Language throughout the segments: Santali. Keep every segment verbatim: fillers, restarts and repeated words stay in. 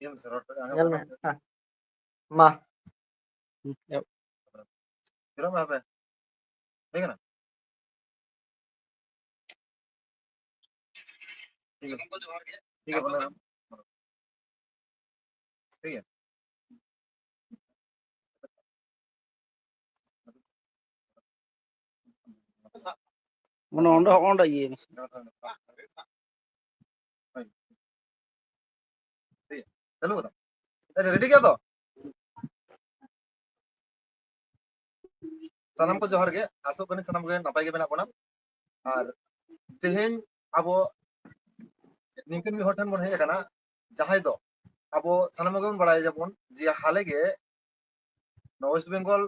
ᱤᱭᱟᱹ ᱢᱮᱥᱮ, ᱨᱚᱲ ᱠᱟᱹᱴᱤᱡ ᱟᱸᱡᱚᱢᱚᱜ ᱧᱮᱞ ᱠᱟᱱᱟ ᱢᱮ᱾ ᱥᱮ? ᱦᱮᱸ᱾ ᱢᱟ᱾ ᱛᱷᱤᱨᱚᱜ ᱢᱮ ᱦᱟᱯᱮ᱾ ᱦᱩᱭ ᱠᱟᱱᱟ? ᱴᱷᱤᱠ ᱜᱮᱭᱟ᱾ ᱴᱷᱤᱠ ᱜᱮᱭᱟ, ᱵᱚᱱᱫᱚᱭ ᱢᱮ᱾ ᱴᱷᱤᱠ ᱜᱮᱭᱟ᱾ ᱢᱟᱱᱮ ᱚᱸᱰᱮ, ᱚᱸᱰᱮ ᱤᱭᱟᱹ ᱢᱮᱥᱮ᱾ ᱪᱟᱹᱞᱩ ᱠᱟᱫᱟᱢ? ᱟᱪᱪᱷᱟ, ᱨᱮᱰᱤ ᱜᱮᱭᱟ ᱛᱚ? ᱥᱟᱱᱟᱢ ᱠᱚ ᱡᱚᱦᱟᱨ ᱜᱮ, ᱟᱥᱚᱜ ᱠᱟᱹᱱᱟᱹᱧ ᱥᱟᱱᱟᱢ ᱜᱮ ᱱᱟᱯᱟᱭ ᱜᱮ ᱢᱮᱱᱟᱜ ᱵᱚᱱᱟ᱾ ᱟᱨ ᱛᱮᱦᱮᱧ ᱟᱵᱚ ᱱᱤᱝᱠᱟᱹᱱ ᱢᱤᱫ ᱦᱚᱲ ᱴᱷᱮᱱ ᱵᱚᱱ ᱦᱮᱡ ᱟᱠᱟᱱᱟ, ᱡᱟᱦᱟᱸᱭ ᱫᱚ ᱟᱵᱚ ᱥᱟᱱᱟᱢ ᱜᱮᱵᱚᱱ ᱵᱟᱲᱟᱭᱟ ᱡᱮᱵᱚᱱ, ᱡᱮ ᱦᱟᱞᱮ ᱜᱮ ᱱᱚᱣᱟ ᱳᱭᱮᱥᱴ ᱵᱮᱝᱜᱚᱞ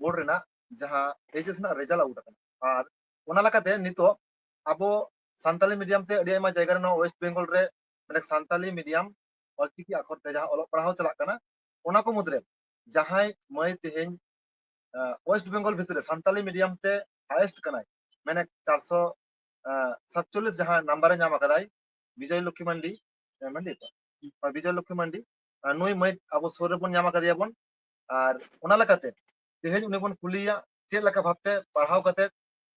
ᱵᱳᱨᱰ ᱨᱮᱱᱟᱜ ᱡᱟᱦᱟᱸ ᱮᱭᱤᱪ ᱮᱥ ᱨᱮᱱᱟᱜ ᱨᱮᱡᱟᱞᱴ ᱟᱣᱩᱴ ᱟᱠᱟᱱᱟ᱾ ᱟᱨ ᱚᱱᱟ ᱞᱮᱠᱟᱛᱮ ᱱᱤᱛᱚᱜ ᱟᱵᱚ ᱥᱟᱱᱛᱟᱞᱤ ᱢᱤᱰᱤᱭᱟᱢ ᱛᱮ ᱟᱹᱰᱤ ᱟᱭᱢᱟ ᱡᱟᱭᱜᱟ ᱨᱮ ᱱᱚᱣᱟ ᱳᱭᱮᱥᱴ ᱵᱮᱝᱜᱚᱞ ᱨᱮ, ᱢᱟᱱᱮ, ᱥᱟᱱᱛᱟᱞᱤ ᱢᱤᱰᱤᱭᱟᱢ ᱚᱞᱪᱤᱠᱤ ᱟᱠᱷᱚᱨ ᱛᱮ ᱡᱟᱦᱟᱸ ᱚᱞᱚᱜ ᱯᱟᱲᱦᱟᱣ ᱪᱟᱞᱟᱜ ᱠᱟᱱᱟ, ᱚᱱᱟ ᱠᱚ ᱢᱩᱫᱽᱨᱮ ᱡᱟᱦᱟᱸᱭ ᱢᱟᱹᱭ ᱛᱮᱦᱮᱧ, ᱟᱸ, ᱳᱭᱮᱥᱴ ᱵᱮᱝᱜᱚᱞ ᱵᱷᱤᱛᱨᱤ ᱨᱮ ᱥᱟᱱᱛᱟᱞᱤ ᱢᱤᱰᱤᱭᱟᱢ ᱛᱮ ᱦᱟᱭᱮᱥᱴ ᱠᱟᱱᱟᱭ, ᱢᱟᱱᱮ, ᱪᱟᱨᱥᱚ, ᱟᱸ, ᱥᱟᱛᱪᱚᱞᱞᱤᱥ ᱡᱟᱦᱟᱸ ᱱᱟᱢᱵᱟᱨ ᱮ ᱧᱟᱢ ᱟᱠᱟᱫᱟᱭ, ᱵᱤᱡᱚᱭ ᱞᱚᱠᱠᱷᱤ ᱢᱟᱱᱰᱤ, ᱮ, ᱢᱟᱱᱰᱤ ᱛᱚ? ᱦᱳᱭ, ᱵᱤᱡᱚᱭ ᱞᱚᱠᱠᱷᱤ ᱢᱟᱱᱰᱤ᱾ ᱟᱨ ᱱᱩᱭ ᱢᱟᱹᱭ ᱟᱵᱚ ᱥᱩᱨ ᱨᱮᱵᱚᱱ ᱧᱟᱢ ᱟᱠᱟᱫᱮᱭᱟ ᱵᱚᱱ᱾ ᱟᱨ ᱚᱱᱟ ᱞᱮᱠᱟᱛᱮ ᱛᱮᱦᱮᱧ ᱩᱱᱤ ᱵᱚᱱ ᱠᱩᱞᱤᱭᱮᱭᱟ ᱪᱮᱫ ᱞᱮᱠᱟ ᱵᱷᱟᱵᱛᱮ ᱯᱟᱲᱦᱟᱣ ᱠᱟᱛᱮ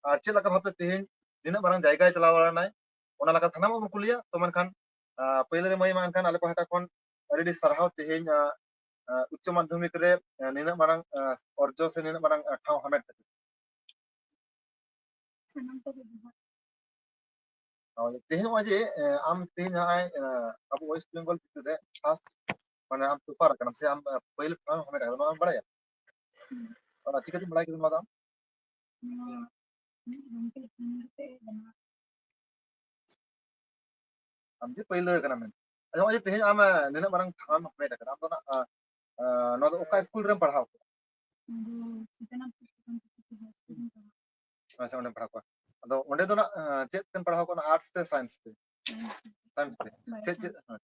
ᱟᱨ ᱪᱮᱫ ᱞᱮᱠᱟ ᱵᱷᱟᱵᱛᱮ ᱛᱮᱦᱮᱧ ᱱᱤᱱᱟᱹᱜ ᱢᱟᱨᱟᱝ ᱡᱟᱭᱜᱟᱭ ᱪᱟᱞᱟᱣ ᱫᱟᱲᱮᱭᱟᱜᱼᱟᱭ, ᱚᱱᱟ ᱞᱮᱠᱟ ᱥᱟᱱᱟᱢᱟᱜ ᱵᱚᱱ ᱠᱩᱞᱤᱭᱟ᱾ ᱛᱚ ᱢᱮᱱᱠᱷᱟᱱ, ᱟᱸ, ᱯᱟᱹᱭᱞᱟᱹ ᱨᱮ ᱢᱟᱹᱭ ᱢᱟ ᱮᱱᱠᱷᱟᱱ ᱟᱞᱮ ᱯᱟᱦᱴᱟ ᱠᱷᱚᱱ ᱟᱹᱰᱤ ᱟᱹᱰᱤ ᱥᱟᱨᱦᱟᱣ ᱛᱮᱦᱮᱧ, ᱟᱸ, ᱟᱸ, ᱩᱪᱪᱚ ᱢᱟᱫᱽᱫᱷᱚᱢᱤᱠ ᱨᱮ, ᱟᱸ, ᱱᱤᱱᱟᱹᱜ ᱢᱟᱨᱟᱝ, ᱟᱸ, ᱚᱨᱡᱚ ᱥᱮ ᱱᱤᱱᱟᱹᱜ ᱢᱟᱨᱟᱝ, ᱟᱸ, ᱴᱷᱟᱶ ᱦᱟᱢᱮᱴ ᱠᱷᱟᱹᱛᱤᱨ᱾ ᱥᱟᱱᱟᱢ ᱠᱚᱜᱮ ᱡᱚᱦᱟᱨ᱾ ᱦᱳᱭ, ᱛᱮᱦᱮᱧ ᱱᱚᱜᱼᱚᱭ ᱡᱮ, ᱮ, ᱟᱢ ᱛᱮᱦᱮᱧ ᱱᱚᱜᱼᱚᱭ, ᱮ, ᱟᱵᱚ ᱳᱭᱮᱥᱴ ᱵᱮᱝᱜᱚᱞ ᱵᱷᱤᱛᱤᱨ ᱨᱮ ᱯᱷᱟᱥᱴ, ᱢᱟᱱᱮ, ᱟᱢ ᱴᱚᱯᱟᱨ ᱟᱠᱟᱱᱟᱢ ᱥᱮ ᱟᱢ, ᱮ, ᱯᱟᱹᱦᱤᱞ ᱴᱷᱟᱶ ᱮᱢ ᱦᱟᱢᱮᱴ ᱟᱠᱟᱫᱟ, ᱱᱚᱣᱟᱢ ᱵᱟᱲᱟᱭᱟ? ᱦᱩᱸ᱾ ᱚᱱᱟ ᱪᱤᱠᱟᱹᱛᱮᱢ ᱵᱟᱲᱟᱭ ᱠᱮᱫᱟ ᱱᱚᱣᱟ ᱫᱚ ᱟᱢ? ᱱᱚᱣᱟ ᱢᱤᱫ ᱜᱚᱢᱠᱮ ᱯᱷᱳᱱ ᱠᱟᱛᱮ ᱵᱮᱱᱟᱣ᱾ ᱟᱢ ᱡᱮ ᱯᱟᱹᱭᱞᱟᱹ ᱠᱟᱱᱟᱢ ᱢᱮᱱᱛᱮ᱾ ᱟᱪᱪᱷᱟ, ᱱᱚᱜᱼᱚᱭ ᱡᱮ ᱛᱮᱦᱮᱧ ᱟᱢ, ᱮ, ᱱᱤᱱᱟᱹᱜ ᱢᱟᱨᱟᱝ ᱴᱷᱟᱶ ᱮᱢ ᱦᱟᱢᱮᱴ ᱟᱠᱟᱫᱟ, ᱟᱢ ᱫᱚ ᱱᱟᱜ, ᱮ, ᱮ, ᱱᱚᱣᱟ ᱫᱚ ᱚᱠᱟ ᱥᱠᱩᱞ ᱨᱮᱢ ᱯᱟᱲᱦᱟᱣ ᱠᱚᱣᱟ? ᱱᱚᱣᱟ ᱫᱚ ᱥᱤᱛᱟᱱᱟᱛᱷ ᱥᱤᱥᱩ ᱠᱟᱱᱛᱤ ᱥᱤᱥᱩ ᱦᱟᱭ ᱥᱠᱩᱞ ᱨᱮᱧ ᱯᱟᱲᱦᱟᱣ᱾ ᱟᱪᱪᱷᱟ, ᱚᱸᱰᱮᱢ ᱯᱟᱲᱦᱟᱣ ᱠᱚᱣᱟ᱾ ᱟᱫᱚ ᱚᱸᱰᱮ ᱫᱚ ᱱᱟᱜ, ᱮ, ᱪᱮᱫ ᱛᱮᱢ ᱯᱟᱲᱦᱟᱣ ᱠᱚᱣᱟ, ᱟᱨᱴᱥ ᱥᱮ ᱥᱟᱭᱮᱱᱥ ᱛᱮ? ᱥᱟᱭᱮᱱᱥ ᱛᱮ᱾ ᱥᱟᱭᱮᱱᱥ ᱛᱮ᱾ ᱵᱟᱭᱳ ᱪᱮᱫ, ᱪᱮᱫ, ᱥᱟᱭᱮᱱᱥ᱾ ᱦᱮᱸ᱾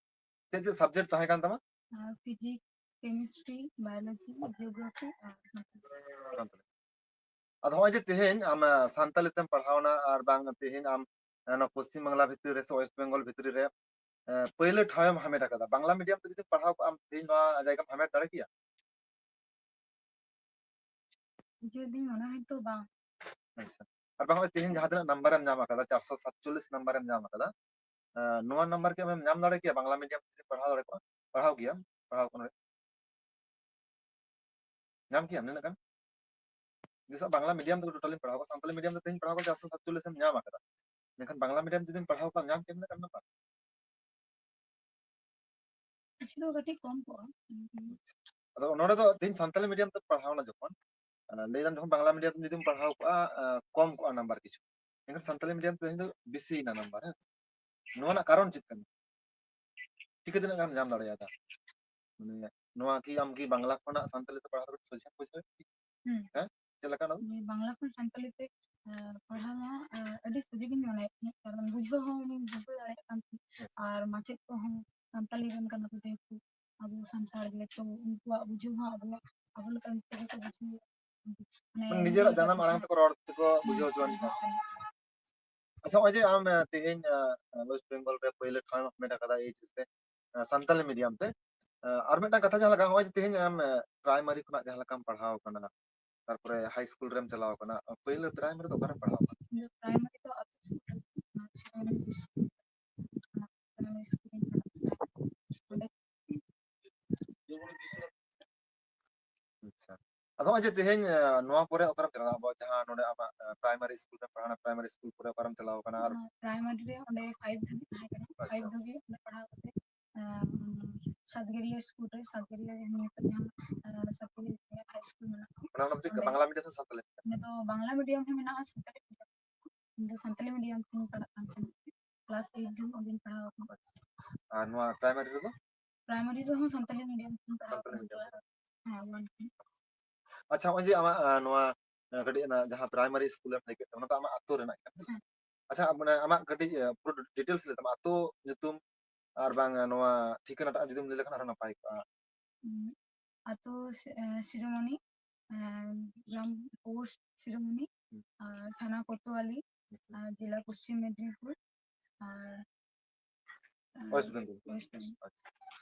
ᱪᱮᱫ ᱪᱮᱫ ᱥᱟᱵᱡᱮᱠᱴ ᱛᱟᱦᱮᱸ ᱠᱟᱱ ᱛᱟᱢᱟ? ᱟᱨ ᱯᱷᱤᱡᱤᱠᱥ, ᱠᱮᱢᱤᱥᱴᱨᱤ, ᱵᱟᱭᱳᱞᱚᱡᱤ, ᱡᱤᱭᱳᱜᱨᱟᱯᱷᱤ ᱟᱨ ᱥᱟᱱᱛᱟᱲᱤ᱾ ᱥᱟᱱᱛᱟᱲᱤ᱾ ᱟᱫᱚ ᱦᱚᱸᱜᱼᱚᱭ ᱡᱮ ᱛᱮᱦᱮᱧ ᱟᱢ, ᱮ, ᱥᱟᱱᱛᱟᱞᱤ ᱛᱮᱢ ᱯᱟᱲᱦᱟᱣᱱᱟ ᱟᱨ ᱵᱟᱝ ᱛᱮᱦᱮᱧ ᱟᱢ, ᱮ, ᱱᱚᱣᱟ ᱯᱚᱥᱪᱤᱢ ᱵᱟᱝᱞᱟ ᱵᱷᱤᱛᱨᱤ ᱨᱮ ᱥᱮ ᱳᱭᱮᱥᱴ ᱵᱮᱝᱜᱚᱞ ᱵᱷᱤᱛᱨᱤ ᱨᱮ ᱯᱳᱭᱞᱳ ᱴᱷᱟᱶ ᱮᱢ ᱦᱟᱢᱮᱴ ᱟᱠᱟᱫᱟ, ᱵᱟᱝᱞᱟ ᱢᱤᱰᱤᱭᱟᱢ ᱛᱮ ᱡᱩᱫᱤᱢ ᱯᱟᱲᱦᱟᱣ ᱠᱚᱜᱼᱟ, ᱟᱢ ᱛᱮᱦᱮᱧ ᱱᱚᱣᱟ ᱡᱟᱭᱜᱟᱢ ᱦᱟᱢᱮᱴ ᱫᱟᱲᱮ ᱠᱮᱭᱟ? ᱵᱩᱡᱷᱟᱹᱣ ᱫᱤᱧ ᱢᱚᱱᱮ ᱦᱚᱭ ᱛᱚ ᱵᱟᱝ᱾ ᱟᱪᱪᱷᱟ᱾ ᱟᱨ ᱵᱟᱝ, ᱦᱚᱸᱜᱼᱚᱭ ᱛᱮᱦᱮᱧ ᱡᱟᱦᱟᱸ ᱛᱤᱱᱟᱹᱜ ᱱᱟᱢᱵᱟᱨ ᱮᱢ ᱧᱟᱢ ᱟᱠᱟᱫᱟ, ᱪᱟᱨᱥᱚ ᱥᱟᱛᱪᱚᱞᱞᱤᱥ ᱱᱟᱢᱵᱟᱨ ᱮᱢ ᱧᱟᱢ ᱟᱠᱟᱫᱟ, ᱱᱚᱣᱟ ᱱᱟᱢᱵᱟᱨ ᱠᱤ ᱟᱢᱮᱢ ᱧᱟᱢ ᱫᱟᱲᱮ ᱠᱮᱭᱟ ᱵᱟᱝᱞᱟ ᱢᱤᱰᱤᱭᱟᱢ ᱛᱮ ᱯᱟᱲᱦᱟᱣ ᱫᱟᱲᱮ ᱠᱚᱜᱼᱟ, ᱯᱟᱲᱦᱟᱣ ᱠᱚ ᱱᱚᱰᱮ? ᱧᱟᱢ ᱠᱮᱭᱟᱢ ᱱᱤᱱᱟᱹᱜ ᱜᱟᱱ? ᱡᱩᱫᱤ ᱥᱟᱵ ᱵᱟᱝᱞᱟ ᱢᱤᱰᱤᱭᱟᱢ ᱛᱮ ᱴᱳᱴᱟᱞᱤᱢ ᱯᱟᱲᱦᱟᱣ ᱠᱚᱣᱟ, ᱥᱟᱱᱛᱟᱞᱤ ᱢᱤᱰᱤᱭᱟᱢ ᱛᱮ ᱛᱮᱦᱮᱧ ᱯᱟᱲᱦᱟᱣ ᱠᱚ ᱪᱟᱨᱥᱚ ᱥᱟᱛᱪᱚᱞᱞᱤᱥ ᱮᱢ ᱧᱟᱢ ᱟᱠᱟᱫᱟ, ᱢᱮᱱᱠᱷᱟᱱ ᱵᱟᱝᱞᱟ ᱢᱤᱰᱤᱭᱟᱢ ᱡᱩᱫᱤᱢ ᱯᱟᱲᱦᱟᱣ ᱠᱚᱣᱟ, ᱧᱟᱢ ᱠᱮᱭᱟᱢ ᱱᱤᱱᱟᱹᱜ ᱜᱟᱱ ᱱᱟᱢᱵᱟᱨ? ᱠᱤᱪᱷᱩ ᱫᱚ ᱠᱟᱹᱴᱤᱡ ᱠᱚᱢ ᱠᱚᱜᱼᱟ᱾ ᱟᱫᱚ ᱱᱚᱰᱮ ᱫᱚ ᱛᱮᱦᱮᱧ ᱥᱟᱱᱛᱟᱞᱤ ᱢᱤᱰᱤᱭᱟᱢ ᱛᱮ ᱯᱟᱲᱦᱟᱣ ᱮᱱᱟ ᱡᱚᱠᱷᱚᱱ, ᱞᱟᱹᱭ ᱫᱟᱢ ᱡᱚᱠᱷᱚᱱ ᱵᱟᱝᱞᱟ ᱢᱤᱰᱤᱭᱟᱢ ᱛᱮ ᱡᱩᱫᱤᱢ ᱯᱟᱲᱦᱟᱣ ᱠᱚᱜᱼᱟ, ᱠᱚᱢ ᱠᱚᱜᱼᱟ ᱱᱟᱢᱵᱟᱨ ᱠᱤᱪᱷᱩ, ᱢᱮᱱᱠᱷᱟᱱ ᱥᱟᱱᱛᱟᱞᱤ ᱢᱤᱰᱤᱭᱟᱢ ᱛᱮ ᱛᱮᱦᱮᱧ ᱫᱚ ᱵᱮᱥᱤᱭᱮᱱᱟ ᱱᱟᱢᱵᱟᱨ᱾ ᱦᱮᱸ, ᱱᱚᱣᱟ ᱨᱮᱱᱟᱜ ᱠᱟᱨᱚᱱ ᱪᱮᱫ ᱠᱟᱱᱟ? ᱪᱤᱠᱟᱹ ᱛᱤᱱᱟᱹᱜ ᱜᱟᱱ ᱧᱟᱢ ᱫᱟᱲᱮᱭᱟᱫᱟ? ᱢᱟᱱᱮ ᱱᱚᱣᱟ ᱠᱤ ᱟᱢ ᱠᱤ ᱵᱟᱝᱞᱟ ᱠᱷᱚᱱᱟᱜ ᱥᱟᱱᱛᱟᱞᱤ ᱛᱮ ᱯᱟᱲᱦᱟᱣ ᱠᱟᱛᱮ ᱥᱚᱡᱷᱮᱢ ᱵᱩᱡᱷᱟᱹᱣ ᱮᱫᱟ? ᱦᱩᱸ᱾ ᱦᱮᱸ? ᱪᱮᱫ ᱞᱮᱠᱟ ᱱᱚᱣᱟ? ᱵᱟᱝᱞᱟ ᱠᱷᱚᱱ ᱥᱟᱱᱛᱟᱞᱤ ᱛᱮ, ᱟᱸ, ᱯᱟᱲᱦᱟᱣ ᱢᱟ, ᱟᱸ, ᱟᱹᱰᱤ ᱥᱚᱡᱷᱮ ᱜᱤᱧ ᱢᱚᱱᱮᱭᱮᱫ ᱛᱟᱦᱮᱸᱫ, ᱠᱟᱨᱚᱱ ᱵᱩᱡᱷᱟᱹᱣ ᱦᱚᱸ ᱵᱩᱡᱷᱟᱹᱣ ᱫᱟᱲᱮᱭᱟᱜ ᱠᱟᱱ ᱛᱟᱦᱮᱸᱫ᱾ ᱟᱪᱪᱷᱟ᱾ ᱟᱨ ᱢᱟᱪᱮᱫ ᱠᱚᱦᱚᱸ ᱥᱟᱱᱛᱟᱞᱤ ᱨᱮᱱ ᱠᱟᱱᱟ ᱠᱚ, ᱡᱮᱦᱮᱛᱩ ᱟᱵᱚ ᱥᱟᱱᱛᱟᱲ ᱜᱮ, ᱛᱚ ᱩᱱᱠᱩᱣᱟᱜ ᱵᱩᱡᱷᱟᱹᱣ ᱦᱚᱸ ᱟᱵᱚᱣᱟᱜ, ᱟᱵᱚ ᱞᱮᱠᱟ ᱛᱮᱜᱮ ᱠᱚ ᱵᱩᱡᱷᱟᱹᱣ᱾ ᱢᱟᱱᱮ ᱱᱤᱡᱮᱨᱟᱜ ᱡᱟᱱᱟᱢ ᱟᱲᱟᱝ ᱛᱮᱠᱚ ᱨᱚᱲ ᱛᱮᱠᱚ ᱵᱩᱡᱷᱟᱹᱣ ᱦᱚᱪᱚᱣᱟᱱ ᱠᱟᱱᱟ᱾ ᱟᱪᱪᱷᱟ, ᱱᱚᱜᱼᱚᱭ ᱡᱮ ᱟᱢ, ᱟᱸ, ᱛᱮᱦᱮᱧ, ᱟᱸ, West Bengal ᱨᱮ ᱯᱳᱭᱞᱳ ᱴᱷᱟᱶ ᱮᱢ ᱦᱟᱢᱮᱴ ᱟᱠᱟᱫᱟ ᱮᱭᱤᱪ ᱮᱥ ᱨᱮ, ᱟᱸ, ᱥᱟᱱᱛᱟᱞᱤ ᱢᱤᱰᱤᱭᱟᱢ ᱛᱮ, ᱟᱸ, ᱟᱨ ᱢᱤᱫᱴᱟᱝ ᱠᱟᱛᱷᱟ ᱡᱟᱦᱟᱸ ᱞᱮᱠᱟ, ᱱᱚᱜᱼᱚᱭ ᱡᱮ ᱛᱮᱦᱮᱧ ᱟᱢ, ᱟᱸ, ᱯᱨᱟᱭᱢᱟᱨᱤ ᱠᱷᱚᱱᱟᱜ ᱡᱟᱦᱟᱸ ᱞᱮᱠᱟᱢ ᱯᱟᱲᱦᱟᱣ ᱟᱠᱟᱱᱟ, ᱛᱟᱨᱯᱚᱨᱮ ᱦᱟᱭ ᱥᱠᱩᱞ ᱨᱮᱢ ᱪᱟᱞᱟᱣ ᱟᱠᱟᱱᱟ, ᱯᱳᱭᱞᱳ ᱯᱨᱟᱭᱢᱟᱨᱤ ᱫᱚ ᱚᱠᱟᱨᱮᱢ ᱯᱟᱲᱦᱟᱣ ᱟᱠᱟᱱᱟ? ᱤᱧ ᱫᱚ ᱯᱨᱟᱭᱢᱟᱨᱤ ᱫᱚ ᱟᱹᱛᱩ ᱥᱩᱨ ᱨᱮ, ᱚᱱᱟ ᱥᱤᱨᱟᱹᱢᱚᱱᱤ ᱥᱠᱩᱞ, ᱚᱱᱟ ᱥᱤᱨᱟᱹᱢᱚᱱᱤ ᱥᱠᱩᱞ ᱨᱤᱧ ᱯᱟᱲᱦᱟᱣ ᱟᱠᱟᱱᱟ᱾ ᱚᱸᱰᱮ ᱟᱪᱪᱷᱟ᱾ ᱟᱫᱚ ᱱᱚᱜᱼᱚᱭ ᱡᱮ ᱛᱮᱦᱮᱧ, ᱟᱸ, ᱱᱚᱣᱟ ᱯᱚᱨᱮ ᱚᱠᱟᱨᱮᱢ ᱪᱟᱞᱟᱜᱼᱟ? ᱟᱵᱚ ᱡᱟᱦᱟᱸ ᱱᱚᱰᱮ ᱟᱢᱟᱜ, ᱟᱸ, ᱯᱨᱟᱭᱢᱟᱨᱤ ᱥᱠᱩᱞ ᱨᱮ ᱯᱟᱲᱦᱟᱣ, ᱯᱨᱟᱭᱢᱟᱨᱤ ᱥᱠᱩᱞ ᱯᱚᱨᱮ ᱚᱠᱟᱨᱮᱢ ᱪᱟᱞᱟᱣ ᱟᱠᱟᱱᱟ? ᱟᱨ ᱦᱮᱸ, ᱯᱨᱟᱭᱢᱟᱨᱤ ᱨᱮ ᱚᱸᱰᱮ ᱯᱷᱟᱭᱤᱵᱷ ᱫᱷᱟᱹᱵᱤᱡ ᱛᱟᱦᱮᱸ ᱠᱟᱱᱟ᱾ ᱟᱪᱪᱷᱟ᱾ ᱯᱷᱟᱭᱤᱵᱷ ᱫᱷᱟᱹᱵᱤᱡ ᱚᱸᱰᱮ ᱯᱟᱲᱦᱟᱣ ᱠᱟᱛᱮ, ᱟᱸ, ᱥᱟᱛᱜᱟᱹᱨᱤᱭᱟᱹ ᱥᱠᱩᱞ ᱨᱮ, ᱥᱟᱛᱜᱟᱹᱨᱤᱭᱟᱹ ᱱᱤᱛᱚᱜ ᱡᱟᱦᱟᱸ, ᱟᱸ, ᱥᱟᱛᱜᱟᱹᱨᱤᱭᱟᱹ ᱡᱩᱱᱤᱭᱟᱨ ᱦᱟᱭ ᱥᱠᱩᱞ ᱢᱮᱱᱟᱜᱼᱟ᱾ ᱚᱱᱟ, ᱚᱱᱟ ᱫᱚ ᱪᱮᱫ ᱞᱮᱠᱟ, ᱚᱸᱰᱮ᱾ ᱵᱟᱝᱞᱟ ᱢᱤᱰᱤᱭᱟᱢ ᱥᱮ ᱥᱟᱱᱛᱟᱞᱤ ᱢᱤᱰᱤᱭᱟᱢ? ᱚᱸᱰᱮ ᱫᱚ ᱵᱟᱝᱞᱟ ᱢᱤᱰᱤᱭᱟᱢ ᱦᱚᱸ ᱢᱮᱱᱟᱜᱼᱟ, ᱥᱟᱱᱛᱟᱞᱤ ᱢᱤᱰᱤᱭᱟᱢ᱾ ᱤᱧ ᱫᱚ ᱥᱟᱱᱛᱟᱞᱤ ᱢᱤᱰᱤᱭᱟᱢ ᱛᱤᱧ ᱯᱟᱲᱦᱟᱜ ᱠᱟᱱ ᱛᱟᱦᱮᱸᱱᱟ᱾ ᱠᱞᱟᱥ ᱮᱭᱤᱴ ᱫᱷᱟᱹᱵᱤᱡ ᱚᱸᱰᱮᱧ ᱯᱟᱲᱦᱟᱣ ᱟᱠᱟᱱᱟ᱾ ᱟᱪᱪᱷᱟ᱾ ᱟᱨ ᱱᱚᱣᱟ ᱯᱨᱟᱭᱢᱟᱨᱤ ᱨᱮᱫᱚ? ᱯᱨᱟᱭᱢᱟᱨᱤ ᱨᱮᱦᱚᱸ ᱥᱟᱱᱛᱟᱞᱤ ᱢᱤᱰᱤᱭᱟᱢ ᱛᱤᱧ ᱯᱟᱲᱦᱟᱣ ᱥᱟᱱᱛᱟᱞᱤ ᱟᱠᱟᱱᱟ, ᱢᱤᱰᱤᱭᱟᱢ᱾ ᱠᱞᱟᱥ, ᱦᱮᱸ, ᱚᱣᱟᱱ ᱠᱷᱚᱱ᱾ ᱟᱪᱪᱷᱟ, ᱱᱚᱜᱼᱚᱭ ᱡᱮ ᱟᱢᱟᱜ, ᱟᱸ, ᱱᱚᱣᱟ, ᱟᱸ, ᱠᱟᱹᱴᱤᱡ ᱚᱱᱟ ᱡᱟᱦᱟᱸ ᱯᱨᱟᱭᱢᱟᱨᱤ ᱥᱠᱩᱞ ᱮᱢ ᱞᱟᱹᱭ ᱠᱮᱫ ᱛᱟᱵᱚᱱᱟ, ᱚᱱᱟ ᱫᱚ ᱟᱢᱟᱜ ᱟᱹᱛᱩ ᱨᱮᱱᱟᱜ ᱠᱟᱱᱟ ᱥᱮ? ᱦᱮᱸ᱾ ᱟᱪᱪᱷᱟ, ᱢᱟᱱᱮ ᱟᱢᱟᱜ ᱠᱟᱹᱴᱤᱡ, ᱟᱸ, ᱯᱩᱨᱟᱹ ᱰᱤᱴᱮᱞᱥ ᱞᱟᱹᱭ ᱛᱟᱢᱟ, ᱟᱹᱛᱩ ᱧᱩᱛᱩᱢ ᱟᱨ ᱵᱟᱝ, ᱟᱸ, ᱱᱚᱣᱟ ᱴᱷᱤᱠᱟᱹᱱᱟ ᱴᱟᱜ ᱡᱩᱫᱤᱢ ᱞᱟᱹᱭ ᱞᱮᱠᱷᱟᱱ ᱟᱨᱦᱚᱸ ᱱᱟᱯᱟᱭ ᱠᱚᱜᱼᱟ᱾ ᱦᱩᱸ, ᱟᱹᱛᱩ ᱥᱤ-, ᱮᱸ, ᱥᱤᱨᱳᱢᱚᱱᱤ, ᱮᱸ, ᱜᱨᱟᱢ ᱯᱳᱥᱴ ᱥᱤᱨᱳᱢᱚᱱᱤ, ᱦᱩᱸ᱾ ᱟᱨ ᱛᱷᱟᱱᱟ ᱠᱳᱛᱳᱣᱟᱞᱤ, ᱦᱩᱸ᱾ ᱟᱨ ᱡᱮᱞᱟ ᱯᱚᱥᱪᱤᱢ ᱢᱮᱫᱽᱱᱤᱯᱩᱨ, ᱟᱨ ᱟᱨ West Bengal᱾ West Bengal᱾ ᱟᱪᱪᱷᱟ᱾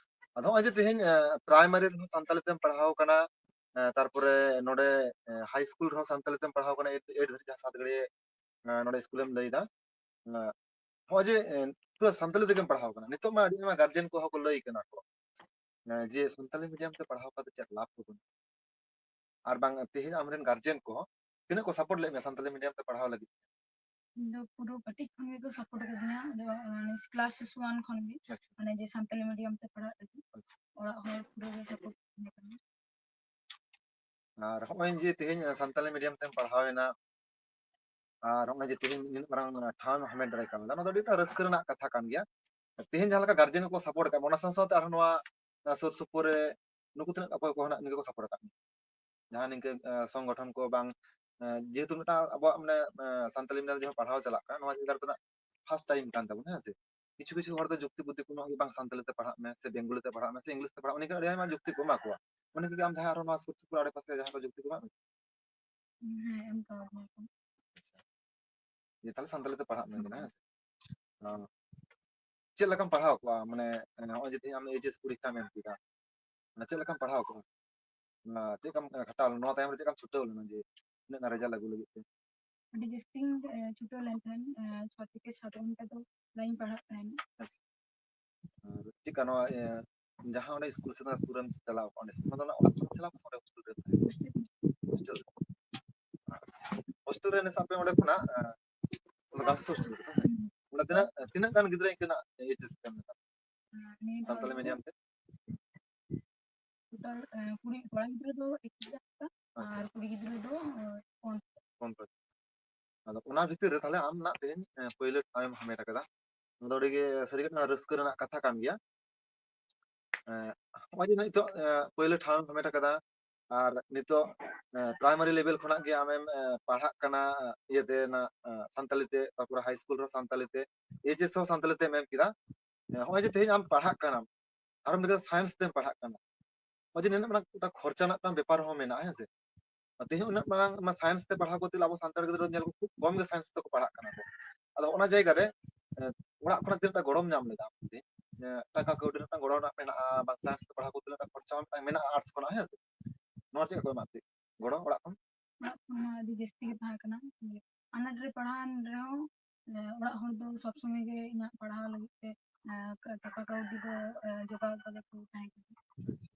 ᱟᱫᱚ ᱱᱚᱜᱼᱚᱭ ᱡᱮ ᱛᱮᱦᱮᱧ, ᱮ, primary ᱨᱮᱦᱚᱸ ᱥᱟᱱᱛᱟᱲᱤ ᱛᱮᱢ ᱯᱟᱲᱦᱟᱣ ᱠᱟᱱᱟ, ᱮ, ᱛᱟᱨᱯᱚᱨᱮ ᱱᱚᱰᱮ, ᱮ, high school ᱨᱮᱦᱚᱸ ᱥᱟᱱᱛᱟᱲᱤ ᱛᱮᱢ ᱯᱟᱲᱦᱟᱣ ᱠᱟᱱᱟ, eight, eight ᱫᱷᱟᱹᱨᱤᱡ ᱡᱟᱦᱟᱸ ᱥᱟᱛᱜᱟᱹᱲᱤᱭᱟᱹ, ᱮ, ᱱᱚᱰᱮ ᱥᱠᱩᱞᱮᱢ ᱞᱟᱹᱭᱫᱟ᱾ ᱮ, ᱱᱚᱜᱼᱚᱭ ᱡᱮ, ᱮ, ᱯᱩᱨᱟᱹ ᱥᱟᱱᱛᱟᱲᱤ ᱛᱮᱜᱮᱢ ᱯᱟᱲᱦᱟᱣ ᱠᱟᱱᱟ, ᱱᱤᱛᱚᱜ ᱢᱟ ᱟᱹᱰᱤ ᱟᱭᱢᱟ guardian ᱠᱚᱦᱚᱸ ᱠᱚ ᱞᱟᱹᱭ ᱠᱟᱱᱟ ᱠᱚ, ᱮ, ᱡᱮ ᱥᱟᱱᱛᱟᱲᱤ medium ᱛᱮ ᱯᱟᱲᱦᱟᱣ ᱠᱟᱛᱮ ᱪᱮᱫ ᱞᱟᱵᱷ ᱠᱚ ᱵᱟᱹᱱᱩᱜᱼᱟ? ᱟᱨ ᱵᱟᱝ ᱛᱮᱦᱮᱧ ᱟᱢᱨᱮᱱ guardian ᱠᱚ ᱛᱤᱱᱟᱹᱜ ᱠᱚ support ᱞᱮᱫ ᱢᱮᱭᱟ ᱥᱟᱱᱛᱟᱲᱤ medium ᱛᱮ ᱯᱟᱲᱦᱟᱣ ᱞᱟᱹᱜᱤᱫ? ᱤᱧ ᱫᱚ ᱯᱩᱨᱟᱹ ᱠᱟᱹᱴᱤᱡ ᱠᱷᱚᱱ ᱜᱮᱠᱚ support ᱟᱠᱟᱫᱤᱧᱟ᱾ ᱟᱫᱚ, ᱢᱟᱱᱮ, class one ᱠᱷᱚᱱ ᱜᱮ, ᱟᱪᱪᱷᱟ᱾ ᱢᱟᱱᱮ, ᱡᱮ ᱥᱟᱱᱛᱟᱲᱤ medium ᱛᱮ ᱯᱟᱲᱦᱟᱜ ᱞᱟᱹᱜᱤᱫ᱾ ᱟᱪᱪᱷᱟ᱾ ᱚᱲᱟᱜ ᱦᱚᱲ ᱯᱩᱨᱟᱹ ᱜᱮ support ᱠᱟᱫᱤᱧᱟ᱾ ᱟᱨ ᱦᱚᱸᱜᱼᱚᱭ ᱡᱮ ᱛᱮᱦᱮᱧ ᱥᱟᱱᱛᱟᱲᱤ medium ᱛᱮᱢ ᱯᱟᱲᱦᱟᱣ ᱮᱱᱟ, ᱟᱨ ᱦᱚᱸᱜᱼᱚᱭ ᱡᱮ ᱛᱮᱦᱮᱧ ᱱᱩᱱᱟᱹᱜ ᱢᱟᱨᱟᱝ ᱴᱷᱟᱶ ᱮᱢ ᱦᱟᱢᱮᱴ ᱫᱟᱲᱮ ᱠᱟᱣᱫᱟ, ᱱᱚᱣᱟ ᱫᱚ ᱟᱹᱰᱤ ᱢᱤᱫᱴᱟᱝ ᱨᱟᱹᱥᱠᱟᱹ ᱨᱮᱱᱟᱜ ᱠᱟᱛᱷᱟ ᱠᱟᱱ ᱜᱮᱭᱟ᱾ ᱛᱮᱦᱮᱧ ᱡᱟᱦᱟᱸ ᱞᱮᱠᱟ guardian ᱠᱚ support ᱟᱠᱟᱫ ᱢᱮᱭᱟ, ᱚᱱᱟ ᱥᱟᱶ ᱥᱟᱶᱛᱮ ᱟᱨᱦᱚᱸ ᱱᱚᱣᱟ, ᱱᱚᱣᱟ ᱥᱩᱨ ᱥᱩᱯᱩᱨ ᱨᱮ ᱱᱩᱠᱩ ᱛᱤᱱᱟᱹᱜ ᱚᱠᱚᱭ ᱠᱚ ᱦᱮᱱᱟᱜ ᱱᱤᱝᱠᱟᱹ ᱠᱚ support ᱟᱠᱟᱫ ᱢᱮᱭᱟ? ᱡᱟᱦᱟᱸ ᱱᱤᱝᱠᱟᱹ, ᱮ, ᱥᱚᱝᱜᱚᱴᱷᱚᱱ ᱠᱚ ᱵᱟᱝ, ᱮ, ᱡᱮᱦᱮᱛᱩ ᱢᱤᱫᱴᱟᱝ ᱟᱵᱚᱣᱟᱜ, ᱢᱟᱱᱮ, ᱮ, ᱥᱟᱱᱛᱟᱞᱤ medium ᱛᱮ ᱡᱟᱦᱟᱸ ᱯᱟᱲᱦᱟᱣ ᱪᱟᱞᱟᱜ ᱠᱟᱱᱟ, ᱱᱚᱣᱟ ᱡᱟᱭᱜᱟ ᱨᱮᱫᱚ ᱱᱟᱜ first time ᱠᱟᱱ ᱛᱟᱵᱚᱱᱟ, ᱦᱮᱸ ᱥᱮ? ᱠᱤᱪᱷᱩ ᱠᱤᱪᱷᱩ ᱦᱚᱲ ᱫᱚ ᱡᱩᱠᱛᱤ ᱵᱩᱫᱽᱫᱷᱤ ᱠᱚ ᱮᱢᱚᱜ ᱜᱮ, "ᱵᱟᱝ, ᱥᱟᱱᱛᱟᱞᱤ ᱛᱮ ᱯᱟᱲᱦᱟᱜ ᱢᱮ, ᱥᱮ ᱵᱮᱝᱜᱚᱞᱤ ᱛᱮ ᱯᱟᱲᱦᱟᱜ ᱢᱮ, ᱥᱮ English ᱛᱮ ᱯᱟᱲᱦᱟᱜ ᱢᱮ", ᱱᱤᱝᱠᱟᱹ ᱟᱹᱰᱤ ᱟᱭᱢᱟ ᱡᱩᱠᱛᱤ ᱠᱚ ᱮᱢᱟ ᱠᱚᱣᱟ᱾ ᱚᱱᱟ ᱠᱤ ᱟᱢ ᱡᱟᱦᱟᱸ ᱟᱨᱦᱚᱸ ᱱᱚᱣᱟ ᱥᱩᱨ ᱥᱩᱯᱩᱨ ᱟᱲᱮ ᱯᱟᱥᱮ ᱡᱟᱦᱟᱸ ᱠᱚ ᱡᱩᱠᱛᱤ ᱠᱚ ᱮᱢᱟ ᱠᱚᱣᱟ? ᱦᱮᱸ, ᱮᱢ ᱠᱟᱣᱫᱤᱧᱟ ᱠᱚ᱾ ᱟᱪᱪᱷᱟ᱾ ᱡᱮ ᱛᱟᱦᱞᱮ ᱥᱟᱱᱛᱟᱞᱤ ᱛᱮ ᱯᱟᱲᱦᱟᱜ ᱢᱮ, ᱦᱮᱸ ᱥᱮ? ᱦᱮᱸ᱾ ᱪᱮᱫ ᱞᱮᱠᱟᱢ ᱯᱟᱲᱦᱟᱣ ᱠᱚᱣᱟ? ᱢᱟᱱᱮ, ᱱᱚᱜᱼᱚᱭ ᱡᱮ ᱛᱮᱦᱮᱧ ᱟᱢ H S ᱯᱚᱨᱤᱠᱠᱷᱟᱢ ᱮᱢ ᱠᱮᱫᱟ, ᱢᱟᱱᱮ, ᱪᱮᱫ ᱞᱮᱠᱟᱢ ᱯᱟᱲᱦᱟᱣ ᱠᱚᱣᱟ? ᱚᱱᱟ ᱪᱮᱫ ᱞᱮᱠᱟᱢ, ᱮ, ᱠᱷᱟᱴᱟᱣ ᱞᱮᱱᱟ? ᱱᱚᱣᱟ ᱛᱟᱭᱚᱢ ᱨᱮ ᱪᱮᱫ ᱞᱮᱠᱟᱢ ᱪᱷᱩᱴᱟᱹᱣ ᱞᱮᱱᱟ ᱡᱮ ᱩᱱᱟᱹᱜ ᱜᱟᱱ result ᱟᱹᱜᱩ ᱞᱟᱹᱜᱤᱫ ᱛᱮ? ᱟᱹᱰᱤ ᱡᱟᱹᱥᱛᱤᱧ, ᱮ, ᱪᱷᱩᱴᱟᱹᱣ ᱞᱮᱱ ᱛᱟᱦᱮᱸᱱ, ᱮ, ᱪᱷᱚ ᱛᱷᱮᱠᱮ ᱥᱟᱛ ᱜᱷᱚᱱᱴᱟ ᱫᱚ ᱚᱱᱟᱧ ᱯᱟᱲᱦᱟᱜ ᱛᱟᱦᱮᱸᱱ᱾ ᱟᱪᱪᱷᱟ᱾ ᱟᱨ ᱪᱮᱫᱠᱟ ᱱᱚᱣᱟ, ᱮ, ᱡᱟᱦᱟᱸ ᱚᱸᱰᱮ ᱥᱠᱩᱞ ᱥᱮᱫ ᱯᱩᱨᱟᱹᱢ ᱪᱟᱞᱟᱣ ᱠᱚᱜᱼᱟ, ᱚᱸᱰᱮ ᱥᱠᱩᱞ ᱫᱚ ᱚᱲᱟᱜ ᱠᱷᱚᱱ ᱪᱟᱞᱟᱣ ᱠᱚᱜᱼᱟ ᱥᱮ ᱚᱸᱰᱮ ᱦᱳᱥᱴᱮᱞ ᱨᱮ ᱛᱟᱦᱮᱸ? ᱦᱳᱥᱴᱮᱞ᱾ ᱟᱪᱪᱷᱟ᱾ ᱦᱳᱥᱴᱮᱞ ᱨᱮ ᱱᱮ ᱥᱟᱵ ᱯᱮ ᱚᱸᱰᱮ ᱠᱷᱚᱱᱟᱜ, ᱮ, ᱚᱱᱟ girls ᱦᱳᱥᱴᱮᱞ ᱨᱮ, ᱦᱮᱸ ᱥᱮ? ᱦᱩᱸ᱾ ᱚᱸᱰᱮ ᱛᱤᱱᱟᱹᱜ, ᱛᱤᱱᱟᱹᱜ ᱜᱟᱱ ᱜᱤᱫᱽᱨᱟᱹ ᱤᱱᱠᱟᱹᱱᱟᱜ H S ᱠᱚ ᱮᱢ ᱞᱮᱫᱟ? ᱱᱤᱭᱟᱹ ᱫᱷᱟᱣ ᱥᱟᱱᱛᱟᱞᱤ ᱫᱚ medium ᱛᱮ? Total, ᱮ, ᱠᱩᱲᱤ, ᱠᱚᱲᱟ ᱜᱤᱫᱽᱨᱟᱹ ᱫᱚ ᱮᱠᱩᱥ ᱦᱟᱡᱟᱨ ᱴᱟᱠᱟ, ᱟᱪᱪᱷᱟ᱾ ᱟᱨ ᱠᱩᱲᱤ ᱜᱤᱫᱽᱨᱟᱹ ᱫᱚ, ᱮ, ᱯᱚᱱᱨᱚ᱾ ᱯᱚᱱᱨᱚ᱾ ᱟᱫᱚ ᱚᱱᱟ ᱵᱷᱤᱛᱤᱨ ᱨᱮ ᱛᱟᱦᱞᱮ ᱟᱢ ᱱᱟᱜ ᱛᱮᱦᱮᱧ, ᱮ, ᱯᱳᱭᱞᱳ ᱴᱷᱟᱶ ᱮᱢ ᱦᱟᱢᱮᱴ ᱟᱠᱟᱫᱟ᱾ ᱱᱚᱣᱟ ᱫᱚ ᱟᱹᱰᱤ ᱜᱮ ᱥᱟᱹᱨᱤ ᱜᱮ ᱢᱤᱫᱴᱟᱝ ᱨᱟᱹᱥᱠᱟᱹ ᱨᱮᱱᱟᱜ ᱠᱟᱛᱷᱟ ᱠᱟᱱ ᱜᱮᱭᱟ᱾ ᱮ, ᱱᱚᱜᱼᱚᱭ ᱡᱮ ᱱᱤᱛᱚᱜ, ᱮ, ᱯᱳᱭᱞᱳ ᱴᱷᱟᱶ ᱮᱢ ᱦᱟᱢᱮᱴ ᱟᱠᱟᱫᱟ, ᱟᱨ ᱱᱤᱛᱚᱜ, ᱮ, primary level ᱠᱷᱚᱱᱟᱜ ᱜᱮ ᱟᱢᱮᱢ, ᱮ, ᱯᱟᱲᱦᱟᱜ ᱠᱟᱱᱟ, ᱤᱭᱟᱹᱛᱮ ᱚᱱᱟ, ᱮ, ᱥᱟᱱᱛᱟᱞᱤ ᱛᱮ, ᱛᱟᱨᱯᱚᱨᱮ high school ᱨᱮᱦᱚᱸ ᱥᱟᱱᱛᱟᱞᱤ ᱛᱮ, H S ᱦᱚᱸ ᱥᱟᱱᱛᱟᱞᱤ ᱛᱮᱢ ᱮᱢ ᱠᱮᱫᱟ᱾ ᱮ, ᱱᱚᱜᱼᱚᱭ ᱡᱮ ᱛᱮᱦᱮᱧ ᱟᱢ ᱯᱟᱲᱦᱟᱜ ᱠᱟᱱᱟᱢ, ᱟᱨᱚ ᱢᱤᱫ ᱫᱷᱟᱣ science ᱛᱮᱢ ᱯᱟᱲᱦᱟᱜ ᱠᱟᱱᱟ, ᱱᱚᱜᱼᱚᱭ ᱡᱮ ᱱᱤᱱᱟᱹᱜ ᱢᱟᱨᱟᱝ ᱢᱤᱫᱴᱟᱝ ᱠᱷᱚᱨᱪᱟ ᱨᱮᱱᱟᱜ ᱢᱤᱫᱴᱟᱝ ᱵᱮᱯᱟᱨ ᱦᱚᱸ ᱢᱮᱱᱟᱜᱼᱟ, ᱦᱮᱸ ᱥᱮ? ᱟᱨ ᱛᱮᱦᱮᱧ ᱩᱱᱟᱹᱜ ᱢᱟᱨᱟᱝ ᱚᱱᱟ science ᱛᱮ ᱯᱟᱲᱦᱟᱣ ᱠᱚᱨᱛᱮ ᱜᱮᱞᱮ ᱟᱵᱚ ᱥᱟᱱᱛᱟᱲ ᱜᱤᱫᱽᱨᱟᱹ ᱫᱚ ᱧᱮᱞ ᱠᱚ ᱠᱷᱩᱵ ᱠᱚᱢ ᱜᱮ science ᱛᱮᱠᱚ ᱯᱟᱲᱦᱟᱜ ᱠᱟᱱᱟ ᱠᱚ᱾ ᱟᱫᱚ ᱚᱱᱟ ᱡᱟᱭᱜᱟ ᱨᱮ ᱮ, ᱚᱲᱟᱜ ᱠᱷᱚᱱᱟᱜ ᱛᱤᱱᱟᱹᱜ ᱴᱟ ᱜᱚᱲᱚᱢ ᱧᱟᱢ ᱞᱮᱫᱟ ᱟᱢ ᱛᱮ? ᱮ, ᱴᱟᱠᱟ ᱠᱟᱹᱣᱰᱤ ᱨᱮᱱᱟᱜ ᱜᱚᱲᱚ ᱨᱮᱱᱟᱜ ᱢᱮᱱᱟᱜᱼᱟ, ᱵᱟᱝ science ᱛᱮ ᱯᱟᱲᱦᱟᱣ ᱠᱚ ᱛᱤᱱᱟᱹᱜ ᱴᱟ ᱠᱷᱚᱨᱪᱟ ᱢᱤᱫᱴᱟᱝ ᱢᱮᱱᱟᱜᱼᱟ arts ᱠᱷᱚᱱᱟᱜ, ᱦᱮᱸ ᱥᱮ? ᱱᱚᱣᱟ ᱪᱮᱫ ᱠᱚ ᱮᱢᱟᱜ ᱯᱮ? ᱜᱚᱲᱚ ᱚᱲᱟᱜ ᱠᱷᱚᱱ? ᱚᱲᱟᱜ ᱠᱷᱚᱱ ᱢᱟ ᱟᱹᱰᱤ ᱡᱟᱹᱥᱛᱤ ᱜᱮ ᱛᱟᱦᱮᱸ ᱠᱟᱱᱟ᱾ ᱟᱱᱟᱴ ᱨᱮ ᱯᱟᱲᱦᱟᱣ ᱨᱮᱦᱚᱸ, ᱮ, ᱚᱲᱟᱜ ᱦᱚᱲ ᱫᱚ ᱥᱚᱵ ᱥᱚᱢᱚᱭ ᱜᱮ ᱤᱧᱟᱹᱜ ᱯᱟᱲᱦᱟᱣ ᱞᱟᱹᱜᱤᱫ ᱛᱮ, ᱮ, ᱴᱟᱠᱟ ᱠᱟᱹᱣᱰᱤ ᱫᱚ, ᱮ, ᱡᱚᱜᱟᱲ ᱠᱟᱛᱮ ᱠᱚ ᱛᱟᱦᱮᱸ ᱠᱟᱱᱟ᱾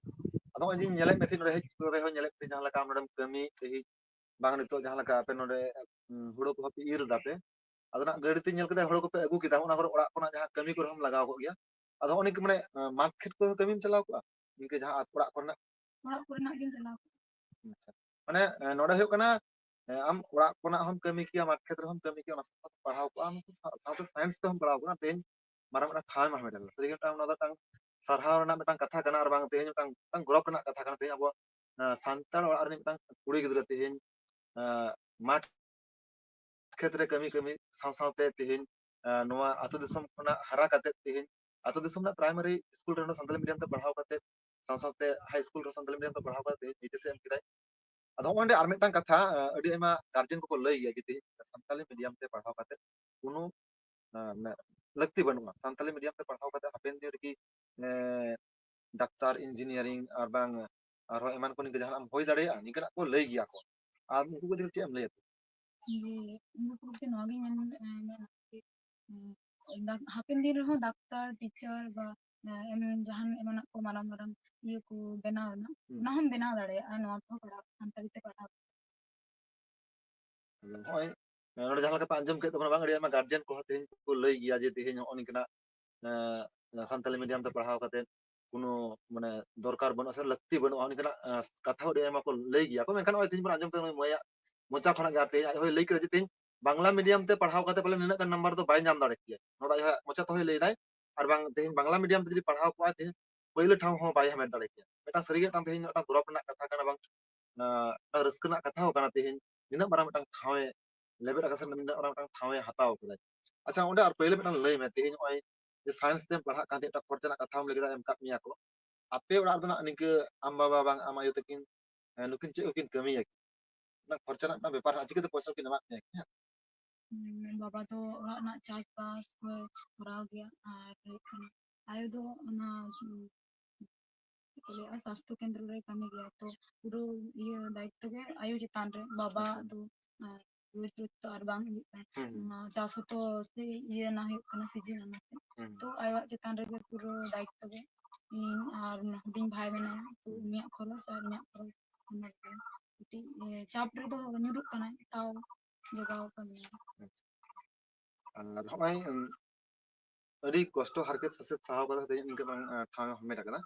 ᱟᱫᱚ ᱱᱚᱜᱼᱚᱭ ᱡᱮᱧ ᱧᱮᱞᱮᱫ ᱢᱮ ᱛᱟᱦᱮᱸᱫ ᱱᱚᱰᱮ ᱦᱮᱡ ᱠᱟᱛᱮ ᱨᱮᱦᱚᱸ ᱧᱮᱞᱮᱫ ᱯᱮ ᱡᱟᱦᱟᱸ ᱞᱮᱠᱟ ᱟᱢ ᱱᱚᱰᱮᱢ ᱠᱟᱹᱢᱤ ᱛᱮᱦᱤᱧ, ᱵᱟᱝ ᱱᱤᱛᱚᱜ ᱡᱟᱦᱟᱸ ᱞᱮᱠᱟ ᱟᱯᱮ ᱱᱚᱰᱮ, ᱩᱸ, ᱦᱩᱲᱩ ᱠᱚᱦᱚᱸ ᱯᱮ ᱤᱨ ᱮᱫᱟ ᱯᱮ, ᱟᱫᱚ ᱱᱟᱜ ᱜᱟᱹᱰᱤ ᱛᱮᱧ ᱧᱮᱞ ᱠᱮᱫᱟ ᱦᱩᱲᱩ ᱠᱚᱯᱮ ᱟᱹᱜᱩ ᱠᱮᱫᱟ, ᱚᱱᱟ ᱠᱚᱨᱮ ᱚᱲᱟᱜ ᱠᱷᱚᱱᱟᱜ ᱡᱟᱦᱟᱸ ᱠᱟᱹᱢᱤ ᱠᱚᱨᱮ ᱦᱚᱸᱢ ᱞᱟᱜᱟᱣ ᱠᱚᱜ ᱜᱮᱭᱟ᱾ ᱟᱫᱚ ᱦᱚᱸᱜᱼᱚ ᱱᱤᱝᱠᱟᱹ ᱢᱟᱱᱮ, ᱟᱸ, ᱢᱟᱴᱷ ᱠᱷᱮᱛ ᱠᱚᱨᱮ ᱠᱟᱹᱢᱤᱢ ᱪᱟᱞᱟᱣ ᱠᱚᱜᱼᱟ? ᱤᱱᱠᱟᱹ ᱡᱟᱦᱟᱸ ᱟᱛ-, ᱚᱲᱟᱜ ᱠᱚᱨᱮᱱᱟᱜ? ᱚᱲᱟᱜ ᱠᱚᱨᱮᱱᱟᱜ ᱜᱤᱧ ᱪᱟᱞᱟᱣ ᱠᱚᱜᱼᱟ᱾ ᱟᱪᱪᱷᱟ᱾ ᱢᱟᱱᱮ, ᱮᱸ, ᱱᱚᱰᱮ ᱦᱩᱭᱩᱜ ᱠᱟᱱᱟ, ᱮᱸ, ᱟᱢ ᱚᱲᱟᱜ ᱠᱷᱚᱱᱟᱜ ᱦᱚᱸᱢ ᱠᱟᱹᱢᱤ ᱠᱮᱭᱟ, ᱢᱟᱴᱷ ᱠᱷᱮᱛ ᱨᱮᱦᱚᱸᱢ ᱠᱟᱹᱢᱤ ᱠᱮᱭᱟ, ᱚᱱᱟ ᱥᱟᱶ ᱥᱟᱶᱛᱮ ᱯᱟᱲᱦᱟᱣ ᱠᱚᱜᱼᱟᱢ, ᱥᱟᱶ-, ᱥᱟᱶᱛᱮ science ᱛᱮᱦᱚᱸᱢ ᱯᱟᱲᱦᱟᱣ ᱠᱚᱜᱼᱟ, ᱛᱮᱦᱮᱧ ᱢᱟᱨᱟᱝ ᱢᱤᱫᱴᱟᱝ ᱴᱷᱟᱶ ᱮᱢ ᱦᱟᱢᱮᱴ ᱞᱮᱫᱟ᱾ ᱥᱟᱹᱨᱤ ᱜᱮ ᱢᱤᱫᱴᱟᱝ ᱚᱱᱟ ᱫᱚ ᱢᱤᱫᱴᱟᱝ ᱥᱟᱨᱦᱟᱣ ᱨᱮᱱᱟᱜ ᱢᱤᱫᱴᱟᱝ ᱠᱟᱛᱷᱟ ᱠᱟᱱᱟ, ᱟᱨ ᱵᱟᱝ ᱛᱮᱦᱮᱧ ᱢᱤᱫᱴᱟᱝ, ᱢᱤᱫᱴᱟᱝ ᱜᱚᱨᱚᱵᱽ ᱨᱮᱱᱟᱜ ᱠᱟᱛᱷᱟ ᱠᱟᱱᱟ᱾ ᱛᱮᱦᱮᱧ ᱟᱵᱚ, ᱮᱸ, ᱥᱟᱱᱛᱟᱲ ᱚᱲᱟᱜ ᱨᱤᱱᱤᱡ ᱢᱤᱫᱴᱟᱝ ᱠᱩᱲᱤ ᱜᱤᱫᱽᱨᱟᱹ ᱛᱮᱦᱮᱧ, ᱮᱸ, ᱢᱟᱴᱷ ᱠᱷᱮᱛ ᱨᱮ ᱠᱟᱹᱢᱤ ᱠᱟᱹᱢᱤ ᱥᱟᱶ ᱥᱟᱶᱛᱮ ᱛᱮᱦᱮᱧ, ᱮᱸ, ᱱᱚᱣᱟ ᱟᱹᱛᱩ ᱫᱤᱥᱚᱢ ᱠᱷᱚᱱᱟᱜ ᱦᱟᱨᱟ ᱠᱟᱛᱮ ᱛᱮᱦᱮᱧ ᱟᱹᱛᱩ ᱫᱤᱥᱚᱢ ᱨᱮᱱᱟᱜ primary ᱥᱠᱩᱞ ᱨᱮᱦᱚᱸ ᱥᱟᱱᱛᱟᱞᱤ medium ᱛᱮ ᱯᱟᱲᱦᱟᱣ ᱠᱟᱛᱮ, ᱥᱟᱶ ᱥᱟᱶᱛᱮ high ᱥᱠᱩᱞ ᱨᱮᱦᱚᱸ ᱥᱟᱱᱛᱟᱞᱤ medium ᱛᱮ ᱯᱟᱲᱦᱟᱣ ᱠᱟᱛᱮ ᱛᱮᱦᱮᱧ H S ᱮ ᱮᱢ ᱠᱮᱫᱟᱭ᱾ ᱟᱫᱚ ᱦᱚᱸᱜᱼᱚᱭ ᱱᱚᱰᱮ ᱟᱨ ᱢᱤᱫᱴᱟᱝ ᱠᱟᱛᱷᱟ, ᱮᱸ, ᱟᱹᱰᱤ ᱟᱭᱢᱟ guardian ᱠᱚᱠᱚ ᱞᱟᱹᱭ ᱜᱮᱭᱟ ᱡᱮ ᱛᱮᱦᱮᱧ ᱥᱟᱱᱛᱟᱞᱤ medium ᱛᱮ ᱯᱟᱲᱦᱟᱣ ᱠᱟᱛᱮ ᱠᱳᱱᱳ, ᱮᱸ, ᱢᱟᱱᱮ ᱞᱟᱹᱠᱛᱤ ᱵᱟᱹᱱᱩᱜᱼᱟ᱾ ᱥᱟᱱᱛᱟᱞᱤ medium ᱛᱮ ᱯᱟᱲᱦᱟᱣ ᱠᱟᱛᱮ ᱦᱟᱯᱮᱱ ᱫᱤᱱ ᱨᱮᱜᱮ, ᱮᱸ, ᱰᱟᱠᱛᱟᱨ, engineering ᱟᱨ ᱵᱟᱝ ᱟᱨᱦᱚᱸ ᱮᱢᱟᱱ ᱠᱚ ᱱᱤᱝᱠᱟᱹ ᱡᱟᱦᱟᱱᱟᱜ ᱮᱢ ᱦᱩᱭ ᱫᱟᱲᱮᱭᱟᱜᱼᱟ, ᱱᱤᱝᱠᱟᱹᱱᱟᱜ ᱠᱚ ᱞᱟᱹᱭ ᱜᱮᱭᱟ ᱠᱚ᱾ ᱟᱨ ᱩᱱᱠᱩ ᱠᱚ ᱤᱫᱤ ᱠᱟᱛᱮ ᱪᱮᱫ ᱮᱢ ᱞᱟᱹᱭᱟ? ᱡᱮ ᱤᱧ ᱫᱚ ᱯᱩᱨᱟᱹ ᱱᱚᱣᱟ ᱜᱤᱧ ᱢᱮᱱ, ᱮᱸ, ᱢᱮᱱᱟ ᱡᱮ, ᱩᱸ, ᱰᱟᱠ-, ᱦᱟᱯᱮᱱ ᱫᱤᱱ ᱨᱮᱦᱚᱸ ᱰᱟᱠᱛᱟᱨ, teacher ᱵᱟ, ᱮᱸ, ᱮᱢ ᱡᱟᱦᱟᱱ ᱮᱢᱟᱱᱟᱜ ᱠᱚ ᱢᱟᱨᱟᱝ ᱢᱟᱨᱟᱝ ᱤᱭᱟᱹ ᱠᱚ ᱵᱮᱱᱟᱣ ᱨᱮᱱᱟᱜ, ᱦᱩᱸ᱾ ᱚᱱᱟ ᱦᱚᱸᱢ ᱵᱮᱱᱟᱣ ᱫᱟᱲᱮᱭᱟᱜᱼᱟ ᱱᱚᱣᱟ ᱛᱮᱦᱚᱸ ᱯᱟᱲᱦᱟᱣ, ᱥᱟᱱᱛᱟᱲᱤ ᱛᱮ ᱯᱟᱲᱦᱟᱣ᱾ ᱱᱚᱜᱼᱚᱭ, ᱮᱸ, ᱱᱚᱰᱮ ᱡᱟᱦᱟᱸ ᱞᱮᱠᱟ ᱯᱮ ᱟᱸᱡᱚᱢ ᱠᱮᱫ ᱛᱟᱵᱚᱱᱟ, ᱵᱟᱝ, ᱟᱹᱰᱤ ᱟᱭᱢᱟ guardian ᱠᱚᱦᱚᱸ ᱛᱮᱦᱮᱧ ᱠᱚ ᱞᱟᱹᱭ ᱜᱮᱭᱟ ᱡᱮ ᱛᱮᱦᱮᱧ ᱱᱚᱜᱼᱚ ᱱᱤᱝᱠᱟᱹᱱᱟᱜ, ᱮᱸ, ᱥᱟᱱᱛᱟᱞᱤ medium ᱛᱮ ᱯᱟᱲᱦᱟᱣ ᱠᱟᱛᱮ ᱠᱳᱱᱳ, ᱢᱟᱱᱮ, ᱫᱚᱨᱠᱟᱨ ᱵᱟᱹᱱᱩᱜᱼᱟ ᱥᱮ ᱞᱟᱹᱠᱛᱤ ᱵᱟᱹᱱᱩᱜᱼᱟ, ᱱᱚᱜᱼᱚ ᱱᱤᱝᱠᱟᱹᱱᱟᱜ, ᱮᱸ, ᱠᱟᱛᱷᱟ ᱟᱹᱰᱤ ᱟᱭᱢᱟ ᱠᱚ ᱞᱟᱹᱭ ᱜᱮᱭᱟ ᱠᱚ᱾ ᱢᱮᱱᱠᱷᱟᱱ ᱱᱚᱜᱼᱚᱭ ᱛᱮᱦᱮᱧ ᱵᱚᱱ ᱟᱸᱡᱚᱢ ᱠᱮᱫᱟ ᱱᱩᱭ ᱢᱟᱹᱭᱟᱜ ᱢᱚᱪᱟ ᱠᱷᱚᱱᱟᱜ ᱜᱮ, ᱟᱨ ᱛᱮᱦᱮᱧ ᱟᱡ ᱦᱚᱸᱭ ᱞᱟᱹᱭ ᱠᱮᱫᱟ ᱡᱮ ᱛᱮᱦᱮᱧ ᱵᱟᱝᱞᱟ medium ᱛᱮ ᱯᱟᱲᱦᱟᱣ ᱠᱟᱛᱮ ᱯᱟᱞᱮ ᱱᱤᱱᱟᱹᱜ ᱜᱟᱱ number ᱫᱚ ᱵᱟᱭ ᱧᱟᱢ ᱫᱟᱲᱮ ᱠᱮᱭᱟ, ᱱᱚᱣᱟ ᱫᱚ ᱟᱡ ᱦᱚᱸ ᱢᱚᱪᱟ ᱛᱮᱦᱚᱸᱭ ᱞᱟᱹᱭ ᱫᱟᱭ᱾ ᱟᱨ ᱵᱟᱝ ᱛᱮᱦᱮᱧ ᱵᱟᱝᱞᱟ medium ᱛᱮ ᱡᱩᱫᱤ ᱯᱟᱲᱦᱟᱣ ᱠᱚᱜᱼᱟᱭ, ᱛᱮᱦᱮᱧ ᱯᱳᱭᱞᱳ ᱴᱷᱟᱶ ᱦᱚᱸ ᱵᱟᱭ ᱦᱟᱢᱮᱴ ᱫᱟᱲᱮ ᱠᱮᱭᱟ᱾ ᱢᱤᱫᱴᱟᱝ ᱥᱟᱹᱨᱤᱜᱮ ᱢᱤᱫᱴᱟᱝ ᱛᱮᱦᱮᱧ ᱢᱤᱫᱴᱟᱝ ᱜᱚᱨᱚᱵᱽ ᱨᱮᱱᱟᱜ ᱠᱟᱛᱷᱟ ᱠᱟᱱᱟ, ᱵᱟᱝ, ᱟᱸ, ᱢᱤᱫᱴᱟᱝ ᱨᱟᱹᱥᱠᱟᱹ ᱨᱮᱱᱟᱜ ᱠᱟᱛᱷᱟ ᱦᱚᱸ ᱠᱟᱱᱟ᱾ ᱛᱮᱦᱮᱧ ᱱᱤᱱᱟᱹᱜ ᱢᱟᱨᱟᱝ ᱢᱤᱫᱴᱟᱝ ᱴᱷᱟᱶ ᱮ ᱞᱮᱵᱮᱫ ᱟᱠᱟᱫ ᱥᱮ ᱱᱤᱱᱟᱹᱜ ᱢᱟᱨᱟᱝ ᱢᱤᱫᱴᱟᱝ ᱴᱷᱟᱶ ᱮ ᱦᱟᱛᱟᱣ ᱠᱟᱫᱟᱭ᱾ ᱟᱪᱪᱷᱟ, ᱚᱸᱰᱮ ᱟᱨ ᱯᱳᱭᱞᱳ ᱢᱤᱫᱴᱟᱝ ᱞᱟᱹᱭ ᱢᱮ, ᱛᱮᱦᱮᱧ ᱱᱚᱜᱼᱚᱭ ᱡᱮ science ᱛᱮᱢ ᱯᱟᱲᱦᱟᱜ ᱠᱟᱱ ᱛᱟᱦᱮᱸᱫ, ᱢᱤᱫᱴᱟᱝ ᱠᱷᱚᱨᱪᱟ ᱨᱮᱱᱟᱜ ᱠᱟᱛᱷᱟᱢ ᱞᱟᱹᱭ ᱠᱮᱫᱟ, ᱮᱢ ᱠᱟᱫ ᱢᱮᱭᱟ ᱠᱚ, ᱟᱯᱮ ᱚᱲᱟᱜ ᱨᱮᱫᱚ ᱱᱟᱜ ᱱᱤᱝᱠᱟᱹ ᱟᱢ ᱵᱟᱵᱟ ᱵᱟᱝ ᱟᱢ ᱟᱭᱳ ᱛᱟᱹᱠᱤᱱ, ᱮᱸ, ᱱᱩᱠᱤᱱ ᱪᱮᱫ ᱠᱚᱠᱤᱱ ᱠᱟᱹᱢᱤᱭᱟ? ᱚᱱᱟ ᱠᱷᱚᱨᱪᱟ ᱨᱮᱱᱟᱜ ᱢᱤᱫᱴᱟᱝ ᱵᱮᱯᱟᱨ ᱦᱮᱱᱟᱜᱼᱟ, ᱪᱤᱠᱟᱹᱛᱮ ᱯᱚᱭᱥᱟ ᱠᱤᱱ ᱮᱢᱟᱫ ᱢᱮᱭᱟ ᱠᱤᱱ, ᱦᱮᱸ? ᱩᱸ, ᱵᱟᱵᱟ ᱫᱚ ᱚᱲᱟᱜ ᱨᱮᱱᱟᱜ ᱪᱟᱥᱵᱟᱥ ᱠᱚᱭ ᱠᱚᱨᱟᱣ ᱜᱮᱭᱟ, ᱟᱨ ᱦᱩᱭᱩᱜ ᱠᱟᱱᱟ ᱟᱭᱳ ᱫᱚ ᱚᱱᱟ, ᱩᱸ, ᱪᱮᱫ ᱠᱚ ᱞᱟᱹᱭᱟ, ᱥᱟᱥᱛᱷᱚ ᱠᱮᱱᱫᱨᱚ ᱨᱮ ᱠᱟᱹᱢᱤ ᱜᱮᱭᱟ᱾ ᱛᱚ ᱯᱩᱨᱟᱹ ᱤᱭᱟᱹ ᱫᱟᱭᱤᱛᱛᱚ ᱜᱮ ᱟᱭᱳ ᱪᱮᱛᱟᱱ ᱨᱮ, ᱵᱟᱵᱟ ᱟᱪᱪᱷᱟ᱾ ᱫᱚ, ᱟᱸ, ᱨᱳᱡᱽ ᱨᱳᱡᱽ ᱛᱚ ᱟᱨ ᱵᱟᱝ ᱦᱩᱭᱩᱜ ᱠᱟᱱᱟ᱾ ᱦᱩᱸ, ᱦᱩᱸ᱾ ᱚᱱᱟ ᱪᱟᱥ ᱦᱚᱸᱛᱚ ᱥᱮ ᱤᱭᱟᱹ ᱟᱱᱟ ᱦᱩᱭᱩᱜ ᱠᱟᱱᱟ, ᱥᱤᱡᱤᱱ ᱟᱱᱟ ᱥᱮ᱾ ᱦᱩᱸ᱾ ᱛᱚ ᱟᱭᱳᱣᱟᱜ ᱪᱮᱛᱟᱱ ᱨᱮᱜᱮ ᱯᱩᱨᱟᱹ ᱫᱟᱭᱤᱛᱛᱚ ᱜᱮ᱾ ᱤᱧ ᱟᱨ ᱦᱩᱰᱤᱧ ᱵᱷᱟᱭ ᱢᱮᱱᱟᱭᱟ, ᱛᱚ ᱦᱩᱸ᱾ ᱩᱱᱤᱭᱟᱜ ᱠᱷᱚᱨᱚᱪ ᱟᱨ ᱤᱧᱟᱹᱜ ᱠᱷᱚᱨᱚᱪ ᱚᱱᱟ ᱜᱮ᱾ ᱠᱟᱹᱴᱤᱡ, ᱮ, ᱪᱟᱯ ᱨᱮᱫᱚ ᱧᱩᱨᱩᱜ ᱠᱟᱱᱟᱭ, ᱛᱟᱣ ᱡᱚᱜᱟᱣ ᱠᱟᱹᱢᱤ᱾ ᱟᱨ ᱦᱚᱸᱜᱼᱚᱭ, ᱩᱸ, ᱟᱹᱰᱤ ᱠᱚᱥᱴᱚ ᱦᱟᱨᱠᱮᱛ ᱥᱟᱥᱮᱛ ᱥᱟᱦᱟᱣ ᱠᱟᱛᱮ ᱛᱮᱦᱮᱧ ᱱᱤᱝᱠᱟᱹ ᱵᱟᱝ, ᱮ, ᱴᱷᱟᱶ ᱮᱢ ᱦᱟᱢᱮᱴ ᱟᱠᱟᱫᱟ᱾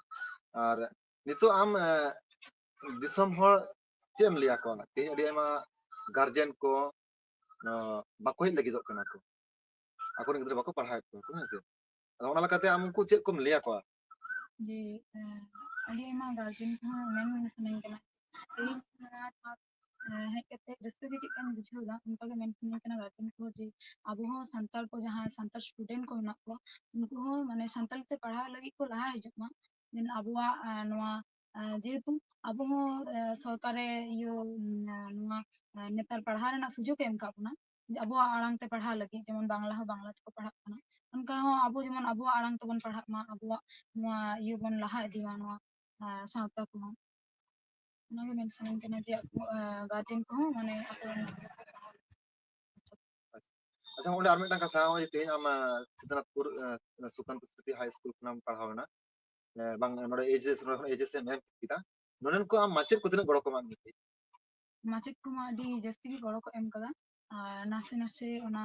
ᱟᱨ ᱱᱤᱛᱚᱜ ᱟᱢ, ᱮ, ᱫᱤᱥᱚᱢ ᱦᱚᱲ ᱪᱮᱫ ᱮᱢ ᱞᱟᱹᱭ ᱟᱠᱚᱣᱟ? ᱛᱮᱦᱮᱧ ᱟᱹᱰᱤ ᱟᱭᱢᱟ ᱜᱟᱨᱡᱮᱱ ᱠᱚ, ᱮ, ᱵᱟᱠᱚ ᱦᱮᱡ ᱞᱟᱹᱜᱤᱫᱚᱜ ᱠᱟᱱᱟ ᱠᱚ, ᱟᱠᱚᱨᱮᱱ ᱜᱤᱫᱽᱨᱟᱹ ᱵᱟᱠᱚ ᱯᱟᱲᱦᱟᱣᱮᱫ ᱠᱚᱣᱟ ᱠᱚ, ᱦᱮᱸ ᱥᱮ? ᱟᱫᱚ ᱚᱱᱟ ᱞᱮᱠᱟᱛᱮ ᱟᱢ ᱩᱱᱠᱩ ᱪᱮᱫ ᱠᱚᱢ ᱞᱟᱹᱭ ᱟᱠᱚᱣᱟ? ᱡᱮ, ᱮ, ᱟᱹᱰᱤ ᱟᱭᱢᱟ ᱜᱟᱨᱡᱮᱱ ᱠᱚᱦᱚᱸ ᱢᱮᱱ ᱥᱟᱱᱟᱧ ᱠᱟᱱᱟ, ᱛᱮᱦᱮᱧ ᱱᱚᱣᱟ ᱴᱷᱟᱶ, ᱮ, ᱦᱮᱡ ᱠᱟᱛᱮ ᱨᱟᱹᱥᱠᱟᱹ ᱜᱮ ᱪᱮᱫ ᱞᱮᱠᱟᱧ ᱵᱩᱡᱷᱟᱹᱣ ᱮᱫᱟ, ᱚᱱᱠᱟ ᱜᱮ ᱢᱮᱱ ᱥᱟᱱᱟᱧ ᱠᱟᱱᱟ ᱜᱟᱨᱡᱮᱱ ᱠᱚ, ᱡᱮ ᱟᱵᱚ ᱦᱚᱸ ᱥᱟᱱᱛᱟᱲ ᱠᱚ, ᱡᱟᱦᱟᱸᱭ ᱥᱟᱱᱛᱟᱲ ᱥᱴᱩᱰᱮᱱᱴ ᱠᱚ ᱢᱮᱱᱟᱜ ᱠᱚᱣᱟ, ᱩᱱᱠᱩ ᱦᱚᱸ ᱢᱟᱱᱮ ᱥᱟᱱᱛᱟᱲᱤ ᱛᱮ ᱯᱟᱲᱦᱟᱣ ᱞᱟᱹᱜᱤᱫ ᱠᱚ ᱞᱟᱦᱟ ᱦᱤᱡᱩᱜ ᱢᱟ᱾ ᱡᱮᱢᱚᱱ ᱟᱵᱚᱣᱟᱜ, ᱮ, ᱱᱚᱣᱟ, ᱮ, ᱡᱮᱦᱮᱛᱩ ᱟᱵᱚ ᱦᱚᱸ, ᱮ, ᱥᱚᱨᱠᱟᱨᱮ ᱤᱭᱟᱹ, ᱩᱢ, ᱮ, ᱱᱚᱣᱟ, ᱮ, ᱱᱮᱛᱟᱨ ᱯᱟᱲᱦᱟᱣ ᱨᱮᱱᱟᱜ ᱥᱩᱡᱳᱜᱽ ᱮ ᱮᱢ ᱟᱠᱟᱫ ᱵᱚᱱᱟ, ᱡᱮ ᱟᱵᱚᱣᱟᱜ ᱟᱲᱟᱝ ᱛᱮ ᱯᱟᱲᱦᱟᱣ ᱞᱟᱹᱜᱤᱫ, ᱡᱮᱢᱚᱱ ᱵᱟᱝᱞᱟ ᱦᱚᱸ ᱵᱟᱝᱞᱟ ᱛᱮᱠᱚ ᱯᱟᱲᱦᱟᱜ ᱠᱟᱱᱟ, ᱚᱱᱠᱟ ᱦᱚᱸ ᱟᱵᱚ ᱡᱮᱢᱚᱱ ᱟᱵᱚᱣᱟᱜ ᱟᱲᱟᱝ ᱛᱮᱵᱚᱱ ᱯᱟᱲᱦᱟᱜ ᱢᱟ, ᱟᱵᱚᱣᱟᱜ ᱱᱚᱣᱟ ᱤᱭᱟᱹ ᱵᱚᱱ ᱞᱟᱦᱟ ᱤᱫᱤ ᱢᱟ, ᱱᱚᱣᱟ, ᱮ, ᱥᱟᱶᱛᱟ ᱠᱚᱦᱚᱸ᱾ ᱚᱱᱟᱜᱮ ᱢᱮᱱ ᱥᱟᱱᱟᱧ ᱠᱟᱱᱟ ᱡᱮ ᱟᱵᱚ, ᱮ, ᱜᱟᱨᱡᱮᱱ ᱠᱚᱦᱚᱸ ᱢᱟᱱᱮ ᱟᱠᱚᱨᱮᱱ ᱜᱤᱫᱽᱨᱟᱹ ᱠᱚ ᱯᱟᱲᱦᱟᱣ᱾ ᱟᱪᱪᱷᱟ, ᱚᱸᱰᱮ ᱟᱨ ᱢᱤᱫᱴᱟᱝ ᱠᱟᱛᱷᱟ, ᱱᱚᱜᱼᱚᱭ ᱡᱮ ᱛᱮᱦᱮᱧ ᱟᱢ, ᱮ, ᱥᱤᱫᱷᱩᱱᱟᱛᱷᱯᱩᱨ, ᱮ, ᱥᱩᱠᱟᱱᱛ ᱥᱢᱨᱤᱛᱤ ᱦᱟᱭ ᱥᱠᱩᱞ ᱠᱷᱚᱱᱟᱜ ᱮᱢ ᱯᱟᱲᱦᱟᱣ ᱮᱱᱟ, ᱮ, ᱵᱟᱝ, ᱱᱚᱰᱮ ᱮᱭᱤᱪ ᱮᱥ, ᱱᱚᱰᱮ ᱠᱷᱚᱱ ᱮᱭᱤᱪ ᱮᱥ ᱮᱢ ᱮᱢ ᱠᱮᱫᱟ, ᱱᱚᱰᱮᱱ ᱠᱚ ᱟᱢ ᱢᱟᱪᱮᱫ ᱠᱚ ᱛᱤᱱᱟᱹᱜ ᱜᱚᱲᱚ ᱠᱚ ᱮᱢᱟᱜ ᱢᱮᱭᱟ? ᱢᱟᱪᱮᱫ ᱠᱚᱢᱟ ᱟᱹᱰᱤ ᱡᱟᱹᱥᱛᱤ ᱜᱮ ᱜᱚᱲᱚ ᱠᱚ ᱮᱢ ᱠᱟᱫᱟ, ᱟᱨ ᱱᱟᱥᱮ ᱱᱟᱥᱮ ᱚᱱᱟ,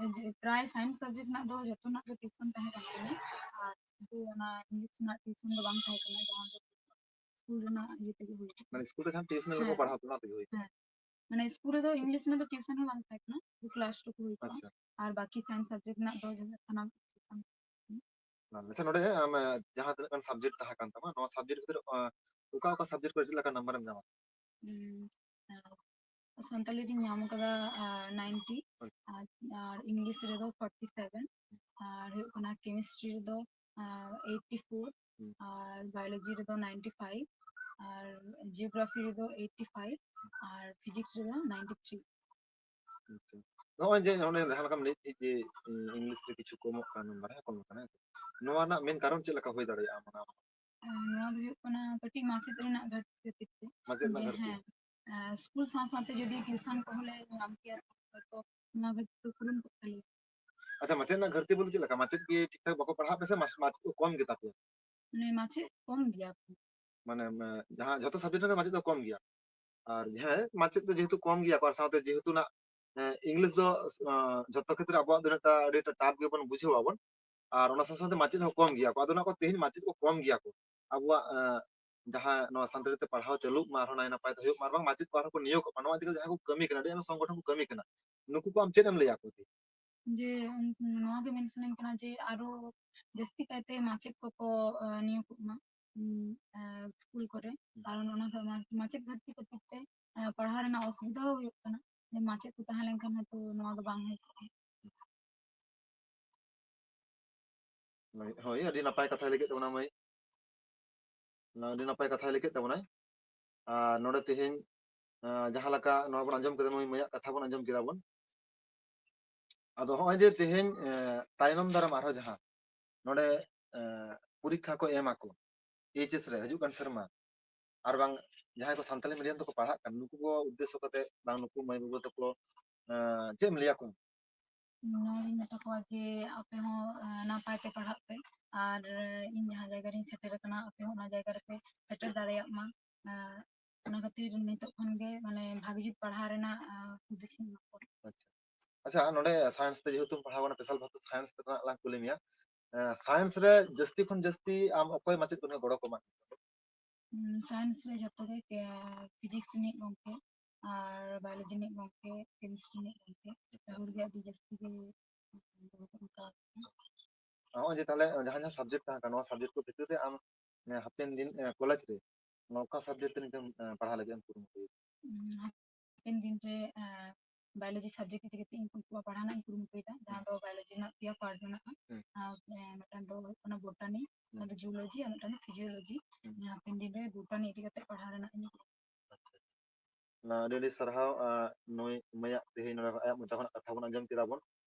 ᱮ, ᱡᱮ ᱯᱨᱟᱭ ᱥᱟᱭᱮᱱᱥ ᱥᱟᱵᱡᱮᱠᱴ ᱨᱮᱱᱟᱜ ᱫᱚ ᱡᱚᱛᱚᱱᱟᱜ ᱜᱮ ᱴᱤᱭᱩᱥᱚᱱ ᱛᱟᱦᱮᱸ ᱠᱟᱱ ᱛᱤᱧᱟ, ᱟᱨ ᱠᱤᱱᱛᱩ ᱚᱱᱟ ᱤᱝᱞᱤᱥ ᱨᱮᱱᱟᱜ ᱴᱤᱭᱩᱥᱚᱱ ᱫᱚ ᱵᱟᱝ ᱛᱟᱦᱮᱸ ᱠᱟᱱᱟ, ᱡᱟᱦᱟᱸ ᱫᱚ ᱥᱠᱩᱞ ᱨᱮᱱᱟᱜ ᱤᱭᱟᱹ ᱛᱮᱜᱮ ᱦᱩᱭ ᱠᱟᱱᱟ᱾ ᱢᱟᱱᱮ ᱥᱠᱩᱞ ᱨᱮ ᱡᱟᱦᱟᱸ ᱴᱤᱭᱩᱥᱚᱱ ᱞᱮᱠᱟ ᱠᱚ ᱦᱮᱸ᱾ ᱯᱟᱲᱦᱟᱣ ᱯᱮ, ᱚᱱᱟ ᱛᱮᱜᱮ ᱦᱩᱭ ᱠᱟᱱᱟ? ᱦᱮᱸ᱾ ᱢᱟᱱᱮ ᱥᱠᱩᱞ ᱨᱮᱫᱚ ᱤᱝᱞᱤᱥ ᱨᱮᱱᱟᱜ ᱫᱚ ᱴᱤᱭᱩᱥᱚᱱ ᱦᱚᱸ ᱵᱟᱝ ᱛᱟᱦᱮᱸ ᱠᱟᱱᱟ, ᱠᱞᱟᱥ ᱴᱩᱠᱩ ᱦᱩᱭ ᱠᱟᱱᱟ᱾ ᱟᱪᱪᱷᱟ᱾ ᱟᱨ ᱵᱟᱠᱤ ᱥᱟᱭᱮᱱᱥ ᱥᱟᱵᱡᱮᱠᱴ ᱨᱮᱱᱟᱜ ᱫᱚ ᱥᱟᱱᱟᱢ ᱟᱪᱪᱷᱟ, ᱱᱚᱰᱮ ᱟᱢ, ᱮ, ᱡᱟᱦᱟᱸ ᱛᱤᱱᱟᱹᱜ ᱜᱟᱱ ᱥᱟᱵᱡᱮᱠᱴ ᱛᱟᱦᱮᱸ ᱠᱟᱱ ᱛᱟᱢᱟ, ᱱᱚᱣᱟ ᱥᱟᱵᱡᱮᱠᱴ ᱵᱷᱤᱛᱨᱤ ᱨᱮ, ᱚ, ᱚᱠᱟ ᱚᱠᱟ ᱥᱟᱵᱡᱮᱠᱴ ᱠᱚᱨᱮ ᱪᱮᱫ ᱞᱮᱠᱟ ᱱᱟᱢᱵᱟᱨ ᱮᱢ ᱧᱟᱢᱟ? ᱩᱸ, ᱟ, ᱥᱟᱱᱛᱟᱞᱤ ᱨᱤᱧ ᱧᱟᱢ ᱟᱠᱟᱫᱟ, ᱟ, ᱱᱟᱭᱤᱱᱴᱤ, ᱟᱪᱪᱷᱟ᱾ ᱟᱨ, ᱟᱨ ᱤᱝᱞᱤᱥ ᱨᱮᱫᱚ ᱯᱷᱚᱨᱴᱤ ᱥᱮᱵᱷᱮᱱ, ᱟᱨ ᱦᱩᱭᱩᱜ ᱠᱟᱱᱟ ᱠᱮᱢᱤᱥᱴᱨᱤ ᱨᱮᱫᱚ, ᱟ, ᱮᱭᱤᱴᱤ ᱯᱷᱳᱨ, ᱦᱩᱸ᱾ ᱟᱨ ᱵᱟᱭᱳᱞᱚᱡᱤ ᱨᱮᱫᱚ ᱱᱟᱭᱤᱱᱴᱤ ᱯᱷᱟᱭᱤᱵᱷ, ᱟᱨ ᱡᱤᱭᱳᱜᱨᱟᱯᱷᱤ ᱨᱮᱫᱚ ᱮᱭᱤᱴᱤ ᱯᱷᱟᱭᱤᱵᱷ, ᱟᱨ ᱯᱷᱤᱡᱤᱠᱥ ᱨᱮᱫᱚ ᱱᱟᱭᱤᱱᱴᱤ ᱛᱷᱨᱤ᱾ ᱟᱪᱪᱷᱟ᱾ ᱱᱚᱜᱼᱚᱭ ᱡᱮ ᱚᱱᱮ ᱡᱟᱦᱟᱸ ᱞᱮᱠᱟᱢ ᱞᱟᱹᱭ ᱠᱮᱫ ᱡᱮ, ᱩᱸ, English ᱨᱮ ᱠᱤᱪᱷᱩ ᱠᱚᱢᱚᱜ ᱠᱟᱱ ᱱᱟᱢᱵᱟᱨ, ᱦᱮᱸ, ᱠᱚᱢᱚᱜ ᱠᱟᱱᱟ, ᱦᱮᱸ ᱥᱮ? ᱱᱚᱣᱟ ᱨᱮᱱᱟᱜ ᱢᱮᱱ ᱠᱟᱨᱚᱱ ᱪᱮᱫ ᱞᱮᱠᱟ ᱦᱩᱭ ᱫᱟᱲᱮᱭᱟᱜᱼᱟ? ᱢᱟᱱᱮ ᱟᱸ, ᱱᱚᱣᱟ ᱫᱚ ᱦᱩᱭᱩᱜ ᱠᱟᱱᱟ ᱠᱟᱹᱴᱤᱡ ᱢᱟᱪᱮᱫ ᱨᱮᱱᱟᱜ ᱜᱷᱟᱹᱴᱛᱤ ᱠᱷᱟᱹᱛᱤᱨ ᱛᱮ᱾ ᱢᱟᱪᱮᱫ ᱨᱮᱱᱟᱜ ᱡᱮ, ᱜᱷᱟᱹᱴᱛᱤ? ᱦᱮᱸ, ᱟᱸ, ᱥᱠᱩᱞ ᱥᱟᱶ ᱥᱟᱶᱛᱮ ᱡᱩᱫᱤ tuition ᱠᱚᱦᱚᱸ ᱞᱮ ᱧᱟᱢ ᱠᱮᱭᱟ, ᱛᱚ ᱱᱚᱣᱟ ᱜᱷᱟᱹᱴᱛᱤ ᱫᱚ ᱯᱩᱨᱚᱱ ᱠᱚᱜ ᱛᱟᱞᱮᱭᱟ᱾ ᱟᱪᱪᱷᱟ, ᱢᱟᱪᱮᱫ ᱨᱮᱱᱟᱜ ᱜᱷᱟᱹᱴᱛᱤ ᱵᱚᱞᱛᱮ ᱪᱮᱫ ᱞᱮᱠᱟ? ᱢᱟᱪᱮᱫ ᱜᱮ ᱴᱷᱤᱠ ᱴᱷᱟᱠ ᱵᱟᱠᱚ ᱯᱟᱲᱦᱟᱜ ᱯᱮ ᱥᱮ ᱢᱟᱥ-, ᱢᱟᱪᱮᱫ ᱠᱚ ᱠᱚᱢ ᱜᱮᱛᱟ ᱯᱮᱭᱟ? ᱢᱟᱱᱮ ᱢᱟᱪᱮᱫ ᱠᱚᱢ ᱜᱮᱭᱟ ᱠᱚ᱾ ᱢᱟᱱᱮ, ᱢᱮ-, ᱡᱟᱦᱟᱸ ᱡᱷᱚᱛᱚ subject ᱨᱮᱱᱟᱜ ᱢᱟᱪᱮᱫ ᱫᱚ ᱠᱚᱢ ᱜᱮᱭᱟ᱾ ᱟᱨ ᱦᱮᱸ, ᱢᱟᱪᱮᱫ ᱫᱚ ᱡᱮᱦᱮᱛᱩ ᱠᱚᱢ ᱜᱮᱭᱟ ᱠᱚ, ᱟᱨ ᱥᱟᱶᱛᱮ ᱡᱮᱦᱮᱛᱩ ᱱᱟᱜ, ᱮᱸ, English ᱫᱚ, ᱟᱸ, ᱡᱷᱚᱛᱚ ᱠᱷᱮᱛᱨᱮ ᱟᱵᱚᱣᱟᱜ ᱫᱚ ᱢᱤᱫᱴᱟᱝ ᱟᱹᱰᱤ ᱴᱟ-, tough ᱜᱮᱵᱚᱱ ᱵᱩᱡᱷᱟᱹᱣᱟ ᱵᱚᱱ᱾ ᱟᱨ ᱚᱱᱟ ᱥᱟᱶ ᱥᱟᱶᱛᱮ ᱢᱟᱪᱮᱫ ᱦᱚᱸ ᱠᱚᱢ ᱜᱮᱭᱟ ᱠᱚ᱾ ᱟᱫᱚ ᱚᱱᱟ ᱠᱚ ᱛᱮᱦᱮᱧ ᱢᱟᱪᱮᱫ ᱠᱚ ᱠᱚᱢ ᱜᱮᱭᱟ ᱠᱚ᱾ ᱟᱵᱚᱣᱟᱜ, ᱮᱸ, ᱡᱟᱦᱟᱸ ᱱᱚᱣᱟ ᱥᱟᱱᱛᱟᱲᱤ ᱛᱮ ᱯᱟᱲᱦᱟᱣ ᱪᱟᱹᱞᱩᱜ ᱢᱟ, ᱟᱨᱦᱚᱸ ᱱᱟᱭ ᱱᱟᱯᱟᱭ ᱛᱮ ᱦᱩᱭᱩᱜ ᱢᱟ, ᱟᱨ ᱵᱟᱝ ᱢᱟᱪᱮᱫ ᱠᱚ ᱟᱨᱦᱚᱸ ᱠᱚ ᱱᱤᱭᱳᱜᱚᱜ ᱢᱟ, ᱱᱚᱣᱟ ᱤᱫᱤ ᱠᱟᱛᱮ ᱡᱟᱦᱟᱸᱭ ᱠᱚ ᱠᱟᱹᱢᱤ ᱠᱟᱱᱟ, ᱟᱹᱰᱤ ᱟᱭᱢᱟ ᱥᱚᱝᱜᱚᱴᱷᱚᱱ ᱠᱚ ᱠᱟᱹᱢᱤ ᱠᱟᱱᱟ, ᱱᱩᱠᱩ ᱠᱚ ᱟᱢ ᱪᱮᱫ ᱮᱢ ᱞᱟᱹᱭᱟ ᱠᱚ ᱛᱮ? ᱡᱮ, ᱩᱱ-, ᱱᱚᱣᱟ ᱜᱮ ᱢᱮᱱ ᱥᱟᱱᱟᱧ ᱠᱟᱱᱟ ᱡᱮ ᱟᱨᱚ ᱡᱟᱹᱥᱛᱤ ᱠᱟᱭᱛᱮ ᱢᱟᱪᱮᱫ ᱠᱚᱠᱚ, ᱮ, ᱱᱤᱭᱳᱜᱚᱜ ᱢᱟ, ᱩᱸ, ᱮ, ᱥᱠᱩᱞ ᱠᱚᱨᱮ᱾ ᱦᱩᱸ᱾ ᱠᱟᱨᱚᱱ ᱚᱱᱟ ᱫᱚ ᱢᱟ-, ᱢᱟᱪᱮᱫ ᱜᱷᱟᱹᱴᱛᱤ ᱠᱷᱟᱹᱛᱤᱨ ᱛᱮ, ᱮ, ᱯᱟᱲᱦᱟᱣ ᱨᱮᱱᱟᱜ ᱚᱥᱩᱵᱤᱫᱷᱟ ᱦᱚᱸ ᱦᱩᱭᱩᱜ ᱠᱟᱱᱟ᱾ ᱡᱮ ᱢᱟᱪᱮᱫ ᱠᱚ ᱛᱟᱦᱮᱸ ᱞᱮᱱᱠᱷᱟᱱ ᱦᱚᱭᱛᱳ ᱱᱚᱣᱟ ᱫᱚ ᱵᱟᱝ ᱦᱩᱭ ᱠᱚᱜᱼᱟ᱾ ᱦᱳᱭ, ᱦᱳᱭ, ᱟᱹᱰᱤ ᱱᱟᱯᱟᱭ ᱠᱟᱛᱷᱟᱭ ᱞᱟᱹᱭ ᱠᱮᱫ ᱛᱟᱵᱚᱱᱟ ᱢᱟᱹᱭ᱾ ᱚᱱᱟ ᱟᱹᱰᱤ ᱱᱟᱯᱟᱭ ᱠᱟᱛᱷᱟᱭ ᱞᱟᱹᱭ ᱠᱮᱫ ᱛᱟᱵᱚᱱᱟᱭ᱾ ᱟᱨ ᱱᱚᱰᱮ ᱛᱮᱦᱮᱧ, ᱟᱸ, ᱡᱟᱦᱟᱸ ᱞᱮᱠᱟ ᱱᱚᱣᱟ ᱵᱚᱱ ᱟᱸᱡᱚᱢ ᱠᱮᱫᱟ, ᱱᱩᱭ ᱢᱟᱹᱭᱟᱜ ᱠᱟᱛᱷᱟ ᱵᱚᱱ ᱟᱸᱡᱚᱢ ᱠᱮᱫᱟ ᱵᱚᱱ᱾ ᱟᱫᱚ ᱦᱚᱸᱜᱼᱚᱭ ᱡᱮ ᱛᱮᱦᱮᱧ, ᱮᱸ, ᱛᱟᱭᱱᱚᱢ ᱫᱟᱨᱟᱢ ᱟᱨᱦᱚᱸ ᱡᱟᱦᱟᱸ ᱱᱚᱰᱮ, ᱮᱸ, ᱯᱚᱨᱤᱠᱠᱷᱟ ᱠᱚ ᱮᱢᱟ ᱠᱚ, H S ᱨᱮ ᱦᱤᱡᱩᱜ ᱠᱟᱱ ᱥᱮᱨᱢᱟ, ᱟᱨ ᱵᱟᱝ ᱡᱟᱦᱟᱸᱭ ᱠᱚ ᱥᱟᱱᱛᱟᱲᱤ medium ᱛᱮᱠᱚ ᱯᱟᱲᱦᱟᱜ ᱠᱟᱱ, ᱱᱩᱠᱩ ᱠᱚ ᱩᱫᱽᱫᱮᱥᱥᱚ ᱠᱟᱛᱮ ᱵᱟᱝ ᱱᱩᱠᱩ ᱢᱟᱹᱭ ᱵᱟᱹᱵᱩ ᱛᱟᱠᱚ, ᱮᱸ, ᱪᱮᱫ ᱮᱢ ᱞᱟᱹᱭ ᱟᱠᱚᱣᱟ? ᱱᱚᱣᱟᱜᱤᱧ ᱢᱮᱛᱟ ᱠᱚᱣᱟ ᱡᱮ ᱟᱯᱮ ᱦᱚᱸ, ᱮᱸ, ᱱᱟᱯᱟᱭ ᱛᱮ ᱯᱟᱲᱦᱟᱜ ᱯᱮ, ᱟᱨ ᱤᱧ ᱡᱟᱦᱟᱸ ᱡᱟᱭᱜᱟ ᱨᱤᱧ ᱥᱮᱴᱮᱨ ᱟᱠᱟᱱᱟ, ᱟᱯᱮ ᱦᱚᱸ ᱚᱱᱟ ᱡᱟᱭᱜᱟ ᱨᱮᱯᱮ ᱥᱮᱴᱮᱨ ᱫᱟᱲᱮᱭᱟᱜ ᱢᱟ᱾ ᱮᱸ, ᱚᱱᱟ ᱠᱷᱟᱹᱛᱤᱨ ᱱᱤᱛᱚᱜ ᱠᱷᱚᱱ ᱜᱮ, ᱢᱟᱱᱮ, ᱵᱷᱟᱜᱤ ᱡᱩᱛ ᱯᱟᱲᱦᱟᱣ ᱨᱮᱱᱟᱜ, ᱮᱸ, ᱦᱩᱫᱤᱥ ᱤᱧ ᱮᱢᱟ ᱠᱚᱣᱟ᱾ ᱟᱪᱪᱷᱟ᱾ ᱟᱪᱪᱷᱟ, ᱱᱚᱰᱮ science ᱛᱮ ᱡᱮᱦᱮᱛᱩᱢ ᱯᱟᱲᱦᱟᱣ ᱠᱟᱱᱟ, special ᱵᱷᱟᱵᱛᱮ science ᱨᱮᱱᱟᱜ ᱞᱟᱝ ᱠᱩᱞᱤ ᱢᱮᱭᱟ᱾ ᱮᱸ, science ᱨᱮ ᱡᱟᱹᱥᱛᱤ ᱠᱷᱚᱱ ᱡᱟᱹᱥᱛᱤ ᱟᱢ ᱚᱠᱚᱭ ᱢᱟᱪᱮᱫ ᱠᱚ ᱴᱷᱮᱱ ᱜᱚᱲᱚ ᱠᱚ ᱮᱢᱟ? ᱩᱸ, science ᱨᱮ ᱡᱷᱚᱛᱚ ᱜᱮ, ᱯᱮ-, physics ᱨᱤᱱᱤᱡ ᱜᱚᱢᱠᱮ, ᱟᱨ biology ᱨᱤᱱᱤᱡ ᱜᱚᱢᱠᱮ, chemistry ᱨᱤᱱᱤᱡ ᱜᱚᱢᱠᱮ, ᱡᱚᱛᱚ ᱦᱚᱲ ᱜᱮ ᱟᱹᱰᱤ ᱡᱟᱹᱥᱛᱤ ᱜᱮ ᱚᱱᱠᱟ᱾ ᱱᱚᱜᱼᱚᱭ ᱡᱮ ᱛᱟᱦᱞᱮ ᱡᱟᱦᱟᱸ ᱡᱟᱦᱟᱸ subject ᱛᱟᱦᱮᱸ ᱠᱟᱱᱟ, ᱱᱚᱣᱟ subject ᱠᱚ ᱵᱷᱤᱛᱤᱨ ᱨᱮ ᱟᱢ, ᱮ, ᱦᱟᱯᱮᱱ ᱫᱤᱱ, ᱮ, ᱠᱚᱞᱮᱡᱽ ᱨᱮ ᱱᱚᱣᱟ ᱚᱠᱟ subject ᱛᱮ ᱱᱤᱛᱚᱜ, ᱮ, ᱯᱟᱲᱦᱟᱣ ᱞᱟᱹᱜᱤᱫ ᱮᱢ ᱠᱩᱨᱩᱢᱩᱴᱩᱭᱮᱫᱟ? ᱩᱸ, ᱦᱟᱯᱮᱱ ᱫᱤᱱ ᱨᱮ, ᱮ, biology subject ᱤᱫᱤ ᱠᱟᱛᱮ ᱤᱧ ᱯᱟᱲᱦᱟᱣ ᱨᱮᱱᱟᱜ ᱤᱧ ᱠᱩᱨᱩᱢᱩᱴᱩᱭᱮᱫᱟ, ᱡᱟᱦᱟᱸ ᱦᱩᱸ᱾ ᱫᱚ biology ᱨᱮᱱᱟᱜ ᱯᱮᱭᱟ part ᱢᱮᱱᱟᱜᱼᱟ᱾ ᱦᱩᱸ᱾ ᱟᱨ, ᱮ, ᱢᱤᱫᱴᱟᱝ ᱫᱚ ᱦᱩᱭᱩᱜ ᱠᱟᱱᱟ botany, ᱦᱩᱸ᱾ ᱢᱤᱫᱴᱟᱝ ᱫᱚ zoology ᱟᱨ ᱢᱤᱫᱴᱟᱝ ᱫᱚ physiology᱾ ᱦᱩᱸ᱾ ᱦᱟᱯᱮᱱ ᱫᱤᱱ ᱨᱮ botany ᱤᱫᱤ ᱠᱟᱛᱮ ᱯᱟᱲᱦᱟᱣ ᱨᱮᱱᱟᱜ ᱤᱧ ᱟᱪᱪᱷᱟ, ᱟᱪᱪᱷᱟ᱾ ᱟᱹᱰᱤ ᱟᱹᱰᱤ ᱥᱟᱨᱦᱟᱣ᱾ ᱟᱸ, ᱱᱩᱭ ᱢᱟᱹᱭᱟᱜ ᱛᱮᱦᱮᱧ ᱱᱚᱰᱮ ᱟᱭᱟᱜ ᱢᱚᱪᱟ ᱠᱷᱚᱱᱟᱜ ᱠᱟᱛᱷᱟ ᱵᱚᱱ ᱟᱸᱡᱚᱢ ᱠᱮᱫᱟ ᱵᱚᱱ᱾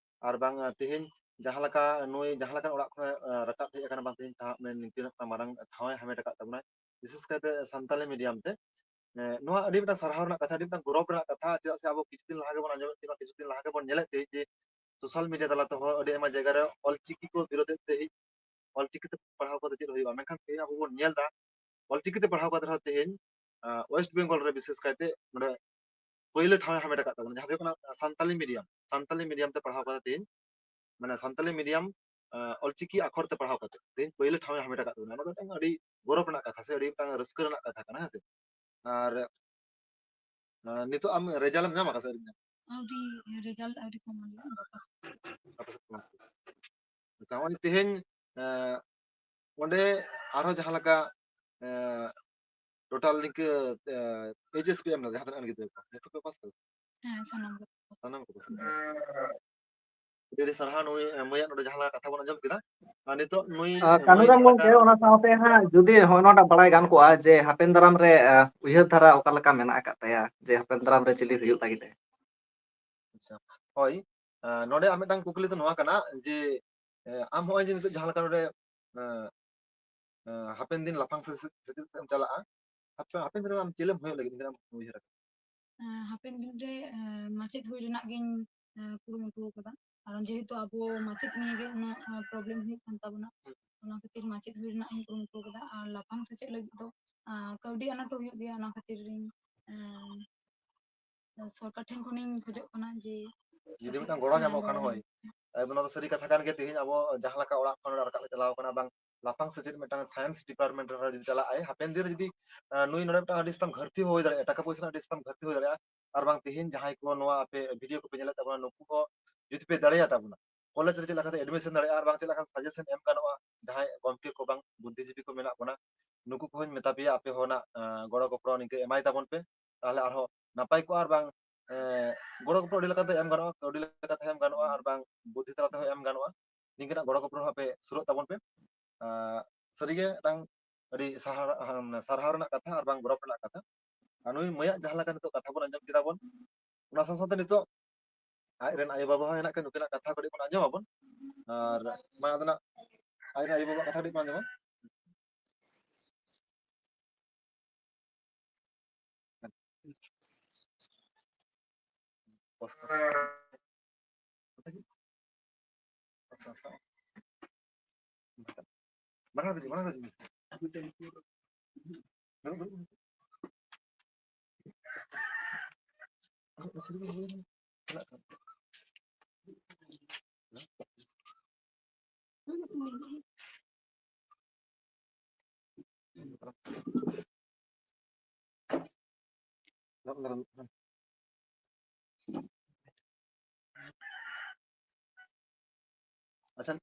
ᱟᱨ ᱵᱟᱝ, ᱟᱸ, ᱛᱮᱦᱮᱧ ᱡᱟᱦᱟᱸ ᱞᱮᱠᱟ ᱱᱩᱭ ᱡᱟᱦᱟᱸ ᱞᱮᱠᱟᱱ ᱚᱲᱟᱜ ᱠᱷᱚᱱᱟᱜ, ᱟᱸ, ᱨᱟᱠᱟᱵ ᱦᱮᱡ ᱟᱠᱟᱱᱟ, ᱵᱟᱝ ᱛᱮᱦᱮᱧ ᱛᱟᱦᱟᱸᱜ ᱢᱟᱱᱮ ᱱᱤᱝᱠᱟᱹᱱᱟᱜ ᱢᱟᱨᱟᱝ ᱴᱷᱟᱶ ᱮ ᱦᱟᱢᱮᱴ ᱟᱠᱟᱫ ᱛᱟᱵᱚᱱᱟᱭ, ᱵᱤᱥᱮᱥ ᱠᱟᱭᱛᱮ ᱥᱟᱱᱛᱟᱞᱤ medium ᱛᱮ᱾ ᱮᱸ, ᱱᱚᱣᱟ ᱟᱹᱰᱤ ᱢᱤᱫᱴᱟᱝ ᱥᱟᱨᱦᱟᱣ ᱨᱮᱱᱟᱜ ᱠᱟᱛᱷᱟ, ᱟᱹᱰᱤ ᱢᱤᱫᱴᱟᱝ ᱜᱚᱨᱚᱵᱽ ᱨᱮᱱᱟᱜ ᱠᱟᱛᱷᱟ᱾ ᱪᱮᱫᱟᱜ ᱥᱮ ᱟᱵᱚ ᱠᱤᱪᱷᱩ ᱫᱤᱱ ᱞᱟᱦᱟ ᱜᱮᱵᱚᱱ ᱟᱸᱡᱚᱢᱮᱫ ᱛᱟᱦᱮᱸ, ᱠᱤᱪᱷᱩ ᱫᱤᱱ ᱞᱟᱦᱟ ᱜᱮᱵᱚᱱ ᱧᱮᱞᱮᱫ ᱛᱟᱦᱮᱸ ᱡᱮ social media ᱛᱟᱞᱟ ᱛᱮᱦᱚᱸ ᱟᱹᱰᱤ ᱟᱭᱢᱟ ᱡᱟᱭᱜᱟ ᱨᱮ ᱚᱞᱪᱤᱠᱤ ᱠᱚ ᱵᱤᱨᱳᱫᱮᱫ ᱛᱟᱦᱮᱸ, ᱚᱞᱪᱤᱠᱤ ᱛᱮ ᱯᱟᱲᱦᱟᱣ ᱠᱟᱛᱮ ᱪᱮᱫ ᱦᱩᱭᱩᱜᱼᱟ? ᱢᱮᱱᱠᱷᱟᱱ ᱛᱮᱦᱮᱧ ᱟᱵᱚ ᱵᱚᱱ ᱧᱮᱞ ᱮᱫᱟ, ᱚᱞᱪᱤᱠᱤ ᱛᱮ ᱯᱟᱲᱦᱟᱣ ᱠᱟᱛᱮ ᱨᱮᱦᱚᱸ ᱛᱮᱦᱮᱧ, ᱟᱸ, West Bengal ᱨᱮ ᱵᱤᱥᱮᱥ ᱠᱟᱭᱛᱮ ᱱᱚᱰᱮ ᱯᱳᱭᱞᱳ ᱴᱷᱟᱶ ᱮ ᱦᱟᱢᱮᱴ ᱟᱠᱟᱫ ᱛᱟᱵᱚᱱᱟ, ᱡᱟᱦᱟᱸ ᱫᱚ ᱦᱩᱭᱩᱜ ᱠᱟᱱᱟ ᱥᱟᱱᱛᱟᱞᱤ medium᱾ ᱥᱟᱱᱛᱟᱞᱤ medium ᱛᱮ ᱯᱟᱲᱦᱟᱣ ᱠᱟᱛᱮ ᱛᱮᱦᱮᱧ, ᱢᱟᱱᱮ ᱥᱟᱱᱛᱟᱞᱤ medium, ᱟᱸ, ᱚᱞᱪᱤᱠᱤ ᱟᱠᱷᱚᱨ ᱛᱮ ᱯᱟᱲᱦᱟᱣ ᱠᱟᱛᱮ ᱛᱮᱦᱮᱧ ᱯᱳᱭᱞᱳ ᱴᱷᱟᱶ ᱮ ᱦᱟᱢᱮᱴ ᱟᱠᱟᱫ ᱛᱟᱵᱚᱱᱟ᱾ ᱚᱱᱟ ᱫᱚ ᱢᱤᱫᱴᱟᱝ ᱟᱹᱰᱤ ᱜᱚᱨᱚᱵᱽ ᱨᱮᱱᱟᱜ ᱠᱟᱛᱷᱟ ᱥᱮ ᱟᱹᱰᱤ ᱢᱤᱫᱴᱟᱝ ᱨᱟᱹᱥᱠᱟᱹ ᱨᱮᱱᱟᱜ ᱠᱟᱛᱷᱟ ᱠᱟᱱᱟ, ᱦᱮᱸ ᱥᱮ? ᱟᱨ, ᱟᱸ, ᱱᱤᱛᱚᱜ ᱟᱢ result ᱮᱢ ᱧᱟᱢ ᱟᱠᱟᱫᱟ ᱥᱮ ᱟᱹᱣᱨᱤ ᱧᱟᱢ? ᱟᱹᱣᱨᱤ, result ᱟᱹᱣᱨᱤ ᱠᱚ ᱮᱢᱟᱞᱮᱭᱟ, ᱜᱟᱯᱟ ᱥᱮᱫ᱾ ᱜᱟᱯᱟ ᱥᱮᱫ ᱠᱚ ᱮᱢᱟ ᱯᱮᱭᱟ᱾ ᱟᱪᱪᱷᱟ, ᱱᱚᱜᱼᱚᱭ ᱛᱮᱦᱮᱧ, ᱮᱸ, ᱚᱸᱰᱮ ᱟᱨᱦᱚᱸ ᱡᱟᱦᱟᱸ ᱞᱮᱠᱟ, ᱮᱸ, total ᱱᱤᱝᱠᱟᱹ, ᱮᱸ, H S ᱯᱮ ᱮᱢ ᱞᱮᱫᱟ ᱡᱟᱦᱟᱸ ᱛᱤᱱᱟᱹᱜ ᱜᱟᱱ ᱜᱤᱫᱽᱨᱟᱹ ᱠᱚ, ᱡᱚᱛᱚ ᱯᱮ ᱯᱟᱥ ᱠᱟᱫᱟ? ᱦᱮᱸ, ᱥᱟᱱᱟᱢ ᱜᱮ᱾ ᱥᱟᱱᱟᱢ ᱠᱚ ᱯᱟᱥ ᱠᱟᱫᱟ᱾ ᱟᱹᱰᱤ ᱟᱹᱰᱤ ᱥᱟᱨᱦᱟᱣ ᱱᱩᱭ, ᱮᱸ, ᱢᱟᱹᱭᱟᱜ ᱱᱚᱰᱮ ᱡᱟᱦᱟᱸ ᱞᱮᱠᱟ ᱠᱟᱛᱷᱟ ᱵᱚᱱ ᱟᱸᱡᱚᱢ ᱠᱮᱫᱟ᱾ ᱟᱨ ᱱᱤᱛᱚᱜ ᱱᱩᱭ, ᱟᱸ, ᱮᱸ, ᱠᱟᱹᱱᱩᱨᱟᱢ ᱢᱟᱹᱭ ᱜᱚᱢᱠᱮ, ᱡᱟᱦᱟᱸ ᱞᱮᱠᱟ ᱚᱱᱟ ᱥᱟᱶᱛᱮ ᱦᱟᱸᱜ ᱡᱩᱫᱤ ᱦᱚᱸᱜᱼᱚ ᱱᱚᱣᱟᱴᱟᱜ ᱵᱟᱲᱟᱭ ᱜᱟᱱ ᱠᱚᱜᱼᱟ ᱡᱮ ᱦᱟᱯᱮᱱ ᱫᱟᱨᱟᱢ ᱨᱮ, ᱟᱸ, ᱩᱭᱦᱟᱹᱨ ᱫᱷᱟᱨᱟ ᱚᱠᱟ ᱞᱮᱠᱟ ᱢᱮᱱᱟᱜ ᱟᱠᱟᱫ ᱛᱟᱭᱟ ᱡᱮ ᱦᱟᱯᱮᱱ ᱫᱟᱨᱟᱢ ᱨᱮ ᱪᱤᱞᱤ ᱦᱩᱭᱩᱜ ᱞᱟᱹᱜᱤᱫ ᱮ? ᱟᱪᱪᱷᱟ, ᱦᱳᱭ᱾ ᱟᱸ, ᱱᱚᱰᱮ ᱟᱨ ᱢᱤᱫᱴᱟᱝ ᱠᱩᱠᱞᱤ ᱫᱚ ᱱᱚᱣᱟ ᱠᱟᱱᱟ ᱡᱮ, ᱮᱸ, ᱟᱢ ᱦᱚᱸᱜᱼᱚᱭ ᱡᱮ ᱱᱤᱛᱚᱜ ᱡᱟᱦᱟᱸ ᱞᱮᱠᱟ ᱱᱚᱰᱮ, ᱮᱸ, ᱮᱸ, ᱦᱟᱯᱮᱱ ᱫᱤᱱ ᱞᱟᱯᱷᱟᱝ ᱥᱮᱪᱮᱫ, ᱥᱮᱪᱮᱫ ᱥᱮᱫ ᱮᱢ ᱪᱟᱞᱟᱜᱼᱟ, ᱦᱟᱯᱮ, ᱦᱟᱯᱮᱱ ᱫᱤᱱ ᱨᱮ ᱟᱢ ᱪᱮᱞᱮᱢ ᱦᱩᱭᱩᱜ ᱞᱟᱹᱜᱤᱫ ᱢᱮᱱᱟᱢ ᱩᱭᱦᱟᱹᱨ ᱟᱠᱟᱫᱟ? ᱮᱸ, ᱦᱟᱯᱮᱱ ᱫᱤᱱ ᱨᱮ, ᱮᱸ, ᱢᱟᱪᱮᱫ ᱦᱩᱭ ᱨᱮᱱᱟᱜ ᱜᱤᱧ, ᱮᱸ, ᱠᱩᱨᱩᱢᱩᱴᱩ ᱟᱠᱟᱫᱟ᱾ ᱠᱟᱨᱚᱱ ᱡᱮᱦᱮᱛᱩ ᱟᱵᱚ ᱢᱟᱪᱮᱫ ᱱᱤᱭᱮ ᱜᱮ ᱩᱱᱟᱹᱜ, ᱮᱸ, problem ᱦᱩᱭᱩᱜ ᱠᱟᱱ ᱛᱟᱵᱚᱱᱟ, ᱦᱩᱸ᱾ ᱚᱱᱟ ᱠᱷᱟᱹᱛᱤᱨ ᱢᱟᱪᱮᱫ ᱦᱩᱭ ᱨᱮᱱᱟᱜ ᱤᱧ ᱠᱩᱨᱩᱢᱩᱴᱩ ᱟᱠᱟᱫᱟ᱾ ᱟᱨ ᱞᱟᱯᱷᱟᱝ ᱥᱮᱪᱮᱫ ᱞᱟᱹᱜᱤᱫ ᱫᱚ, ᱮᱸ, ᱠᱟᱹᱣᱰᱤ ᱟᱱᱟᱴ ᱦᱩᱭᱩᱜ ᱜᱮᱭᱟ, ᱚᱱᱟ ᱠᱷᱟᱹᱛᱤᱨ ᱤᱧ, ᱮᱸ, ᱥᱚᱨᱠᱟᱨ ᱴᱷᱮᱱ ᱠᱷᱚᱱᱤᱧ ᱠᱷᱚᱡᱚᱜ ᱠᱟᱱᱟ ᱡᱮ ᱡᱩᱫᱤ ᱠᱟᱹᱴᱤᱡ, ᱢᱤᱫᱴᱟᱝ ᱜᱚᱲᱚ ᱦᱮᱸ, ᱧᱟᱢᱚᱜ ᱠᱷᱟᱱ, ᱜᱚᱲᱚ ᱦᱳᱭ᱾ ᱧᱟᱢᱚᱜ᱾ ᱮᱠᱫᱚᱢ, ᱱᱚᱣᱟ ᱫᱚ ᱥᱟᱹᱨᱤ ᱠᱟᱛᱷᱟ ᱠᱟᱱ ᱜᱮᱭᱟ᱾ ᱛᱮᱦᱮᱧ ᱟᱵᱚ ᱡᱟᱦᱟᱸ ᱞᱮᱠᱟ ᱚᱲᱟᱜ ᱠᱷᱚᱱ ᱨᱟᱠᱟᱵ ᱮ ᱪᱟᱞᱟᱣ ᱠᱟᱱᱟ, ᱵᱟᱝ ᱞᱟᱯᱷᱟᱝ ᱥᱮᱪᱮᱫ ᱢᱤᱫᱴᱟᱝ science department ᱨᱮᱦᱚᱸ ᱡᱩᱫᱤ ᱪᱟᱞᱟᱜ ᱟᱭ, ᱦᱟᱯᱮᱱ ᱫᱤᱱ ᱨᱮ ᱡᱩᱫᱤ, ᱟᱸ, ᱱᱩᱭ ᱱᱚᱰᱮ ᱢᱤᱫᱴᱟᱝ ᱟᱹᱰᱤ ᱟᱥᱛᱟᱢ ᱜᱷᱟᱹᱴᱛᱤ ᱦᱚᱸ ᱦᱩᱭ ᱫᱟᱲᱮᱭᱟᱜᱼᱟ, ᱴᱟᱠᱟ ᱯᱚᱭᱥᱟ ᱨᱮᱱᱟᱜ ᱟᱹᱰᱤ ᱟᱥᱛᱟᱢ ᱜᱷᱟᱹᱴᱛᱤ ᱦᱩᱭ ᱫᱟᱲᱮᱭᱟᱜᱼᱟ᱾ ᱟᱨ ᱵᱟᱝ ᱛᱮᱦᱮᱧ ᱡᱟᱦᱟᱸᱭ ᱠᱚ ᱱᱚᱣᱟ ᱟᱯᱮ video ᱠᱚᱯᱮ ᱧᱮᱞᱮᱫ ᱛᱟᱵᱚᱱᱟ, ᱱᱩᱠᱩ ᱦᱚᱸ ᱡᱩᱫᱤ ᱯᱮ ᱫᱟᱲᱮᱭᱟ ᱛᱟᱵᱚᱱᱟ, ᱠᱚᱞᱮᱡᱽ ᱨᱮ ᱪᱮᱫ ᱞᱮᱠᱟᱛᱮ admission ᱫᱟᱲᱮᱭᱟᱜᱼᱟ, ᱟᱨ ᱵᱟᱝ ᱪᱮᱫ ᱞᱮᱠᱟ suggestion ᱮᱢ ᱜᱟᱱᱚᱜᱼᱟ, ᱡᱟᱦᱟᱸᱭ ᱜᱚᱢᱠᱮ ᱠᱚ ᱵᱟᱝ ᱵᱩᱫᱽᱫᱷᱤᱡᱤᱵᱤ ᱠᱚ ᱢᱮᱱᱟᱜ ᱵᱚᱱᱟ, ᱱᱩᱠᱩ ᱠᱚᱦᱚᱸᱧ ᱢᱮᱛᱟ ᱯᱮᱭᱟ, ᱟᱯᱮ ᱦᱚᱸ ᱱᱟᱜ, ᱟᱸ, ᱜᱚᱲᱚ ᱜᱚᱯᱚᱲᱚ ᱱᱤᱝᱠᱟᱹ ᱮᱢᱟᱭ ᱛᱟᱵᱚᱱ ᱯᱮ, ᱛᱟᱦᱚᱞᱮ ᱟᱨᱦᱚᱸ ᱱᱟᱯᱟᱭ ᱠᱚᱜᱼᱟ᱾ ᱟᱨ ᱵᱟᱝ, ᱮᱸ, ᱜᱚᱲᱚ ᱜᱚᱯᱚᱲᱚ ᱟᱹᱰᱤ ᱞᱮᱠᱟᱛᱮ ᱮᱢ ᱜᱟᱱᱚᱜᱼᱟ, ᱠᱟᱹᱣᱰᱤ ᱞᱮᱠᱟᱛᱮ ᱮᱢ ᱜᱟᱱᱚᱜᱼᱟ, ᱟᱨ ᱵᱟᱝ ᱵᱩᱫᱽᱫᱷᱤ ᱛᱟᱞᱟ ᱛᱮᱦᱚᱸ ᱮᱢ ᱜᱟᱱᱚᱜᱼᱟ᱾ ᱱᱤᱝᱠᱟᱹᱱᱟᱜ ᱜᱚᱲᱚ ᱜᱚᱯᱚᱲᱚ ᱦᱚᱸ ᱟᱯᱮ ᱥᱩᱨᱚᱜ ᱛᱟᱵᱚᱱ ᱯᱮ᱾ ᱟᱸ, ᱥᱟᱹᱨᱤᱜᱮ ᱢᱤᱫᱴᱟᱝ ᱟᱹᱰᱤ ᱥᱟᱦᱟᱨ-, ᱟᱸ, ᱥᱟᱨᱦᱟᱣ ᱨᱮᱱᱟᱜ ᱠᱟᱛᱷᱟ ᱟᱨ ᱵᱟᱝ ᱜᱚᱨᱚᱵᱽ ᱨᱮᱱᱟᱜ ᱠᱟᱛᱷᱟ᱾ ᱟᱨ ᱱᱩᱭ ᱢᱟᱹᱭᱟᱜ ᱡᱟᱦᱟᱸ ᱞᱮᱠᱟ ᱱᱤᱛᱚᱜ ᱠᱟᱛᱷᱟ ᱵᱚᱱ ᱟᱸᱡᱚᱢ ᱠᱮᱫᱟ ᱵᱚᱱ, ᱚᱱᱟ ᱥᱟᱶ ᱥᱟᱶᱛᱮ ᱱᱤᱛᱚᱜ ᱟᱡ ᱨᱮᱱ ᱟᱭᱳ ᱵᱟᱵᱟ ᱦᱚᱸ ᱦᱮᱱᱟᱜ ᱠᱤᱱᱟ, ᱱᱩᱠᱤᱱᱟᱜ ᱠᱟᱛᱷᱟ ᱠᱟᱹᱴᱤᱡ ᱵᱚᱱ ᱟᱸᱡᱚᱢ ᱟᱵᱚᱱ᱾ ᱟᱨ ᱢᱟ ᱟᱫᱚ ᱱᱟᱜ ᱟᱡ ᱨᱮᱱ ᱟᱭᱳ ᱵᱟᱵᱟᱣᱟᱜ ᱠᱟᱛᱷᱟ ᱠᱟᱹᱴᱤᱡ ᱵᱚᱱ ᱟᱸᱡᱚᱢᱟ᱾ ᱵᱟᱱᱟᱨ ᱜᱮ, ᱵᱟᱱᱟᱨ ᱜᱮ᱾ ᱫᱩᱲᱩᱵ, ᱫᱩᱲᱩᱵ᱾ ᱪᱟᱞᱟᱜ ᱠᱟᱱᱟ᱾ ᱟᱪᱪᱷᱟ᱾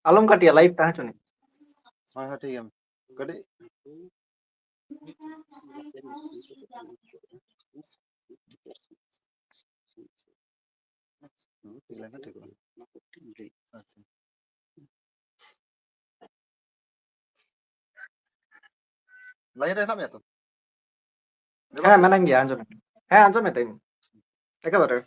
ᱟᱞᱚᱢ ᱠᱟᱴᱤᱭᱟ, live ᱛᱟᱦᱮᱸ ᱦᱚᱪᱚᱱᱤᱡ᱾ ᱦᱳᱭ, ᱦᱳᱭ, ᱴᱷᱤᱠ ᱜᱮᱭᱟ᱾ ᱠᱟᱹᱴᱤᱡ ᱴᱷᱤᱠ ᱞᱮᱱᱠᱷᱟᱱ ᱴᱷᱤᱠᱚᱜᱼᱟ᱾ ᱟᱪᱪᱷᱟ᱾ line ᱨᱮ ᱦᱮᱱᱟᱜ ᱢᱮᱭᱟ ᱛᱚ? ᱦᱮᱸ, ᱢᱮᱱᱟᱧ ᱜᱮᱭᱟ, ᱟᱸᱡᱚᱢᱮᱫ, ᱦᱮᱸ, ᱟᱸᱡᱚᱢᱮᱫ ᱛᱟᱹᱧ ᱮᱠᱮᱵᱟᱨᱮ᱾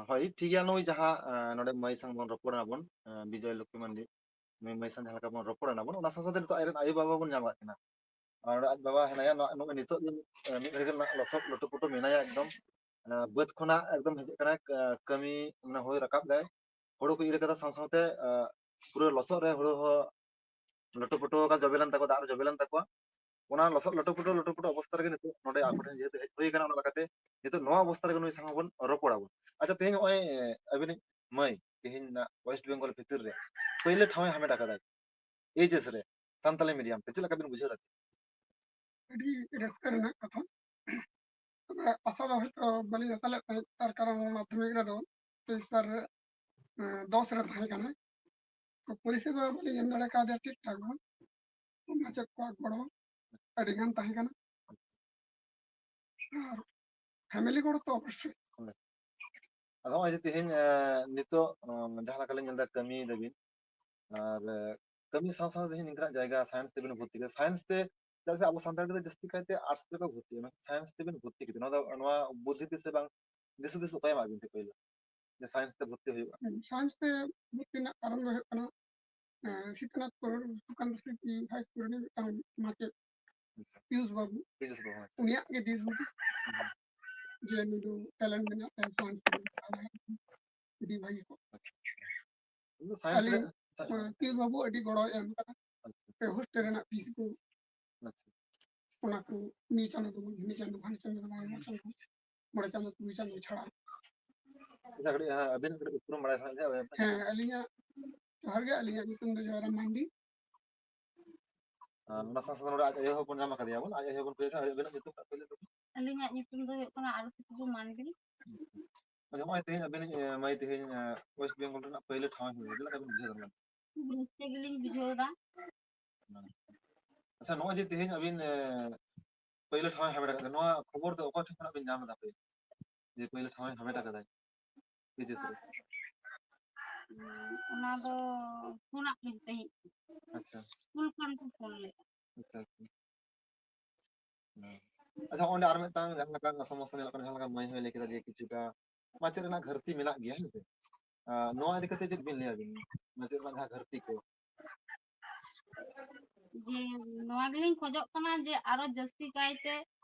ᱦᱳᱭ, ᱴᱷᱤᱠ ᱜᱮᱭᱟ᱾ ᱱᱩᱭ ᱡᱟᱦᱟᱸ, ᱟᱸ, ᱱᱚᱰᱮ ᱢᱟᱹᱭ ᱥᱟᱶ ᱵᱚᱱ ᱨᱚᱯᱚᱲ ᱮᱱᱟ ᱵᱚᱱ, ᱟᱸ, ᱵᱤᱡᱚᱭ ᱞᱚᱠᱠᱷᱤ ᱢᱟᱱᱰᱤ, ᱱᱩᱭ ᱢᱟᱹᱭ ᱥᱟᱶ ᱡᱟᱦᱟᱸ ᱞᱮᱠᱟ ᱵᱚᱱ ᱨᱚᱯᱚᱲ ᱮᱱᱟ ᱵᱚᱱ, ᱚᱱᱟ ᱥᱟᱶ ᱥᱟᱶᱛᱮ ᱱᱤᱛᱚᱜ ᱟᱡ ᱨᱮᱱ ᱟᱭᱳ ᱵᱟᱵᱟ ᱵᱚᱱ ᱧᱟᱢ ᱟᱠᱟᱫ ᱠᱤᱱᱟ᱾ ᱟᱨ ᱟᱡ ᱵᱟᱵᱟ ᱦᱮᱱᱟᱭᱟ, ᱱᱚᱜᱼᱚᱭ ᱱᱤᱛᱚᱜ ᱜᱮ, ᱟᱸ, ᱢᱤᱫ ᱜᱷᱟᱹᱲᱤ ᱜᱮ ᱱᱟᱜ ᱞᱚᱥᱚᱫ ᱞᱩᱴᱩ ᱯᱩᱴᱩ ᱢᱮᱱᱟᱭᱟ ᱮᱠᱫᱚᱢ᱾ ᱟᱸ, ᱵᱟᱹᱫᱽ ᱠᱷᱚᱱᱟᱜ ᱮᱠᱫᱚᱢ ᱦᱤᱡᱩᱜ ᱠᱟᱱᱟᱭ, ᱠᱟᱹᱢᱤ, ᱢᱟᱱᱮ, ᱦᱩᱲᱩ ᱨᱟᱠᱟᱵ ᱫᱟᱭ᱾ ᱦᱩᱲᱩ ᱠᱚ ᱤᱨ ᱠᱟᱫᱟ ᱥᱟᱶ ᱥᱟᱶᱛᱮ, ᱟᱸ, ᱯᱩᱨᱟᱹ ᱞᱚᱥᱚᱫ ᱨᱮ ᱦᱩᱲᱩ ᱦᱚᱸ ᱞᱩᱴᱩ ᱯᱩᱴᱩ ᱟᱠᱟᱱ, ᱡᱚᱵᱮ ᱞᱮᱱ ᱛᱟᱠᱚᱣᱟ, ᱫᱟᱜ ᱨᱮ ᱡᱚᱵᱮ ᱞᱮᱱ ᱛᱟᱠᱚᱣᱟ᱾ ᱚᱱᱟ ᱞᱚᱥᱚᱫ ᱞᱩᱴᱩ ᱯᱩᱴᱩ, ᱞᱩᱴᱩ ᱯᱩᱴᱩ ᱚᱵᱚᱥᱛᱟ ᱨᱮᱜᱮ ᱱᱤᱛᱚᱜ ᱱᱚᱰᱮ ᱟᱠᱚ ᱴᱷᱮᱱ ᱡᱮᱦᱮᱛᱩ ᱦᱮᱡ ᱦᱩᱭ ᱟᱠᱟᱱᱟ, ᱚᱱᱟ ᱞᱮᱠᱟᱛᱮ ᱱᱤᱛᱚᱜ ᱱᱚᱣᱟ ᱚᱵᱚᱥᱛᱟ ᱨᱮᱜᱮ ᱱᱩᱭ ᱥᱟᱶ ᱦᱚᱸᱵᱚᱱ ᱨᱚᱯᱚᱲᱟ ᱵᱚᱱ᱾ ᱟᱪᱪᱷᱟ, ᱛᱮᱦᱮᱧ ᱱᱚᱜᱼᱚᱭ, ᱮ, ᱟᱹᱵᱤᱱᱤᱡ ᱢᱟᱹᱭ ᱛᱮᱦᱮᱧ ᱱᱟᱜ West Bengal ᱵᱷᱤᱛᱤᱨ ᱨᱮ ᱯᱳᱭᱞᱳ ᱴᱷᱟᱶ ᱮ ᱦᱟᱢᱮᱴ ᱟᱠᱟᱫᱟ, ᱮᱭᱤᱪ ᱮᱥ ᱨᱮ, ᱥᱟᱱᱛᱟᱞᱤ medium ᱛᱮ᱾ ᱪᱮᱫ ᱞᱮᱠᱟ ᱵᱤᱱ ᱵᱩᱡᱷᱟᱹᱣ ᱫᱟ? ᱟᱹᱰᱤ ᱨᱟᱹᱥᱠᱟᱹ ᱨᱮᱱᱟᱜ ᱠᱟᱛᱷᱟ᱾ ᱛᱚᱵᱮ ᱟᱥᱟ ᱫᱚ ᱦᱚᱭᱛᱳ ᱵᱟᱹᱞᱤᱧ ᱟᱥᱟ ᱞᱮᱫ ᱛᱟᱦᱮᱸᱫ, ᱛᱟᱨ ᱠᱟᱨᱚᱱ ᱢᱟᱫᱽᱫᱷᱚᱢᱤᱠ ᱨᱮᱫᱚ ᱛᱮᱭᱤᱥ ᱥᱟᱞ ᱨᱮ, ᱮᱸ, ᱫᱚᱥ ᱨᱮ ᱛᱟᱦᱮᱸ ᱠᱟᱱᱟ᱾ ᱛᱚ ᱯᱚᱨᱤᱥᱮᱵᱟ ᱵᱟᱹᱞᱤᱧ ᱮᱢ ᱫᱟᱲᱮ ᱠᱟᱣᱫᱮᱭᱟ ᱴᱷᱤᱠ ᱴᱷᱟᱠ ᱫᱚ᱾ ᱛᱚ ᱢᱟᱪᱮᱫ ᱠᱚᱣᱟᱜ ᱜᱚᱲᱚ ᱟᱹᱰᱤ ᱜᱟᱱ ᱛᱟᱦᱮᱸ ᱠᱟᱱᱟ᱾ ᱟᱨ ᱯᱷᱮᱢᱮᱞᱤ ᱜᱚᱲᱚ ᱛᱚ ᱚᱵᱚᱥᱥᱳᱭ᱾ ᱟᱫᱚ ᱱᱚᱜᱼᱚᱭ ᱡᱮ ᱛᱮᱦᱮᱧ, ᱮ, ᱱᱤᱛᱚᱜ, ᱚ, ᱡᱟᱦᱟᱸ ᱞᱮᱠᱟ ᱞᱤᱧ ᱧᱮᱞ ᱮᱫᱟ, ᱠᱟᱹᱢᱤᱭ ᱫᱟᱵᱤᱱ, ᱟᱨ, ᱮ, ᱠᱟᱹᱢᱤ ᱥᱟᱶ ᱥᱟᱶ ᱛᱮᱦᱮᱧ ᱱᱤᱝᱠᱟᱱᱟᱜ ᱡᱟᱭᱜᱟ ᱥᱟᱭᱮᱱᱥ ᱛᱮᱵᱤᱱ ᱵᱷᱚᱨᱛᱤ ᱠᱮᱫᱟ, ᱥᱟᱭᱮᱱᱥ ᱛᱮ, ᱪᱮᱫᱟᱜ ᱥᱮ ᱟᱵᱚ ᱥᱟᱱᱛᱟᱲ ᱜᱤᱫᱽᱨᱟᱹ ᱡᱟᱹᱥᱛᱤ ᱠᱟᱭᱛᱮ ᱟᱨᱴᱥ ᱛᱮᱠᱚ ᱵᱷᱚᱨᱛᱤᱜᱼᱟ, ᱢᱮᱱᱠᱷᱟᱱ ᱥᱟᱭᱮᱱᱥ ᱛᱮᱵᱤᱱ ᱵᱷᱚᱨᱛᱤ ᱠᱮᱫᱟ, ᱱᱚᱣᱟ ᱫᱚ, ᱱᱚᱣᱟ ᱵᱩᱫᱽᱫᱷᱤ ᱛᱤᱥ ᱦᱚᱸ ᱵᱟᱭ ᱮᱢᱟᱜ ᱵᱤᱱ ᱛᱮ ᱯᱳᱭᱞᱳ ᱡᱮ ᱥᱟᱭᱮᱱᱥ ᱛᱮ ᱵᱷᱚᱨᱛᱤ ᱦᱩᱭᱩᱜᱼᱟ? ᱦᱮᱸ, ᱥᱟᱭᱮᱱᱥ ᱛᱮ ᱵᱷᱚᱨᱛᱤ ᱨᱮᱱᱟᱜ ᱠᱟᱨᱚᱱ ᱫᱚ ᱦᱩᱭᱩᱜ ᱠᱟᱱᱟ, ᱮᱸ, ᱥᱤᱛᱟᱱᱟᱛᱷ ᱯᱩᱨ ᱥᱩᱠᱟᱱᱛ ᱥᱨᱤᱛᱤ ᱦᱟᱭ ᱥᱠᱩᱞ ᱨᱤᱱᱤᱡ ᱢᱤᱫᱴᱟᱝ ᱢᱟᱪᱮᱫ ᱟᱪᱪᱷᱟ᱾ ᱯᱤᱭᱩᱥ ᱵᱟᱹᱵᱩ, ᱯᱤᱭᱩᱥ ᱵᱟᱹᱵᱩ, ᱦᱮᱸ᱾ ᱩᱱᱤᱭᱟᱜ ᱜᱮ ᱫᱤᱥ ᱦᱩᱫᱤᱥ ᱦᱩᱸ᱾ ᱡᱮ ᱱᱩᱭ ᱫᱚ ᱴᱮᱞᱮᱱᱴ ᱢᱮᱱᱟᱜ ᱛᱟᱭᱟ, ᱥᱟᱭᱮᱱᱥ ᱛᱮ ᱯᱟᱲᱦᱟᱣ ᱫᱟᱲᱮᱭᱟᱜᱼᱟ, ᱟᱹᱰᱤ ᱵᱷᱟᱹᱜᱤ ᱠᱚᱜᱼᱟ᱾ ᱟᱪᱪᱷᱟ᱾ ᱤᱧ ᱫᱚ ᱥᱟᱭᱮᱱᱥ ᱟᱹᱞᱤᱧ, ᱨᱮ, ᱥᱟ-, ᱮᱸ, ᱯᱤᱭᱩᱥ ᱵᱟᱹᱵᱩ ᱟᱹᱰᱤ ᱜᱚᱲᱚᱭ ᱮᱢ ᱠᱟᱫᱟ᱾ ᱟᱪᱪᱷᱟ᱾ ᱥᱮ ᱦᱳᱥᱴᱮᱞ ᱨᱮᱱᱟᱜ ᱯᱷᱤᱥ ᱠᱚ, ᱟᱪᱪᱷᱟ᱾ ᱚᱱᱟ ᱠᱚ ᱱᱤᱭᱟᱹ ᱪᱟᱸᱫᱚ ᱫᱚ ᱵᱟᱝ, ᱦᱟᱹᱱᱤ ᱪᱟᱸᱫᱚ, ᱦᱟᱹᱱᱤ ᱪᱟᱸᱫᱚ ᱫᱚ ᱵᱟᱝ, ᱱᱚᱣᱟ ᱪᱟᱸᱫᱚ, ᱢᱚᱬᱮ ᱪᱟᱸᱫᱚ, ᱛᱩᱨᱩᱭ ᱪᱟᱸᱫᱚ ᱪᱷᱟᱲᱟ᱾ ᱟᱪᱪᱷᱟ, ᱠᱟᱹᱴᱤᱡ, ᱦᱮᱸ, ᱟᱹᱵᱤᱱ ᱠᱟᱹᱴᱤᱡ ᱩᱯᱨᱩᱢ ᱵᱟᱲᱟᱭ ᱥᱟᱱᱟᱭᱮᱫ ᱞᱤᱧᱟ᱾ ᱦᱮᱸ, ᱟᱹᱞᱤᱧᱟᱜ, ᱡᱚᱦᱟᱨ ᱜᱮ, ᱟᱹᱞᱤᱧᱟᱜ ᱧᱩᱛᱩᱢ ᱫᱚ ᱡᱚᱭᱨᱟᱢ ᱢᱟᱱᱰᱤ᱾ ᱟᱨ ᱚᱱᱟ ᱥᱟᱶ ᱥᱟᱶᱛᱮ ᱱᱚᱰᱮ ᱟᱡ ᱟᱭᱳ ᱦᱚᱸ ᱵᱚᱱ ᱧᱟᱢ ᱟᱠᱟᱫᱮᱭᱟ ᱵᱚᱱ᱾ ᱟᱡ ᱟᱭᱳ ᱦᱚᱸ ᱵᱚᱱ ᱠᱩᱞᱤᱭᱟ, ᱟᱹᱵᱤᱱᱟᱜ ᱧᱩᱛᱩᱢ ᱴᱟᱜ ᱯᱳᱭᱞᱳ ᱛᱟᱵᱤᱱ? ᱟᱹᱞᱤᱧᱟᱜ ᱧᱩᱛᱩᱢ ᱫᱚ ᱦᱩᱭᱩᱜ ᱠᱟᱱᱟ ᱟᱨᱚᱛᱤ ᱴᱩᱰᱩ ᱢᱟᱱᱰᱤ᱾ ᱟᱪᱪᱷᱟ, ᱱᱚᱜᱼᱚᱭ ᱛᱮᱦᱮᱧ ᱟᱹᱵᱤᱱᱤᱡ, ᱮ, ᱢᱟᱹᱭ ᱛᱮᱦᱮᱧ, ᱮ, ᱳᱭᱮᱥᱴ ᱵᱮᱝᱜᱚᱞ ᱨᱮᱱᱟᱜ ᱯᱳᱭᱞᱳ ᱴᱷᱟᱶ ᱮ ᱦᱟᱢᱮᱴ ᱠᱮᱫᱟ, ᱪᱮᱫ ᱞᱮᱠᱟ ᱵᱤᱱ ᱵᱩᱡᱷᱟᱹᱣ ᱮᱫᱟ? ᱠᱷᱩᱵ ᱨᱟᱹᱥᱠᱟᱹ ᱜᱮᱞᱤᱧ ᱵᱩᱡᱷᱟᱹᱣ ᱮᱫᱟ᱾ ᱟᱪᱪᱷᱟ, ᱱᱚᱜᱼᱚᱭ ᱡᱮ ᱛᱮᱦᱮᱧ ᱟᱹᱵᱤᱱ, ᱮ, ᱯᱳᱭᱞᱳ ᱴᱷᱟᱶ ᱮ ᱦᱟᱢᱮᱴ ᱟᱠᱟᱫᱟ, ᱱᱚᱣᱟ ᱠᱷᱚᱵᱚᱨ ᱫᱚ ᱚᱠᱟ ᱴᱷᱮᱱ ᱠᱷᱚᱱᱟᱜ ᱵᱤᱱ ᱧᱟᱢ ᱮᱫᱟ ᱯᱮ? ᱡᱮ ᱯᱳᱭᱞᱳ ᱴᱷᱟᱶ ᱮ ᱦᱟᱢᱮᱴ ᱟᱠᱟᱫᱟᱭ ᱠᱩᱭᱤᱡᱽ ᱨᱮ? ᱚᱱᱟ ᱫᱚ ᱯᱷᱳᱱᱟᱜ ᱞᱤᱧ ᱛᱟᱦᱮᱸᱫ᱾ ᱟᱪᱪᱷᱟ᱾ ᱥᱠᱩᱞ ᱠᱷᱚᱱ ᱠᱚ ᱯᱷᱳᱱ ᱞᱮᱫᱟ᱾ ᱟᱪᱪᱷᱟ, ᱟᱪᱪᱷᱟ᱾ ᱦᱮᱸ᱾ ᱟᱪᱪᱷᱟ, ᱚᱸᱰᱮ ᱟᱨ ᱢᱤᱫᱴᱟᱝ ᱡᱟᱦᱟᱸ ᱞᱮᱠᱟ ᱥᱚᱢᱚᱥᱥᱟ ᱧᱮᱞᱚᱜ ᱠᱟᱱᱟ, ᱡᱟᱦᱟᱸ ᱞᱮᱠᱟ ᱢᱟᱹᱭ ᱦᱚᱸᱭ ᱞᱟᱹᱭ ᱠᱮᱫᱟ ᱡᱮ ᱠᱤᱪᱷᱩᱴᱟ ᱢᱟᱪᱮᱫ ᱨᱮᱱᱟᱜ ᱜᱷᱟᱹᱨᱛᱤ ᱢᱮᱱᱟᱜ ᱜᱮᱭᱟ, ᱦᱮᱸ ᱥᱮ? ᱟᱨ ᱱᱚᱣᱟ ᱤᱫᱤ ᱠᱟᱛᱮ ᱪᱮᱫ ᱵᱤᱱ ᱞᱟᱹᱭᱟ ᱟᱹᱵᱤᱱ? ᱢᱟᱪᱮᱫ ᱨᱮᱱᱟᱜ ᱡᱟᱦᱟᱸ ᱜᱷᱟᱹᱨᱛᱤ ᱠᱚ᱾ ᱡᱮ ᱱᱚᱣᱟ ᱜᱮᱞᱤᱧ ᱠᱷᱚᱡᱚᱜ ᱠᱟᱱᱟ ᱡᱮ ᱟᱨᱚ ᱡᱟᱹᱥᱛᱤ ᱠᱟᱭᱛᱮ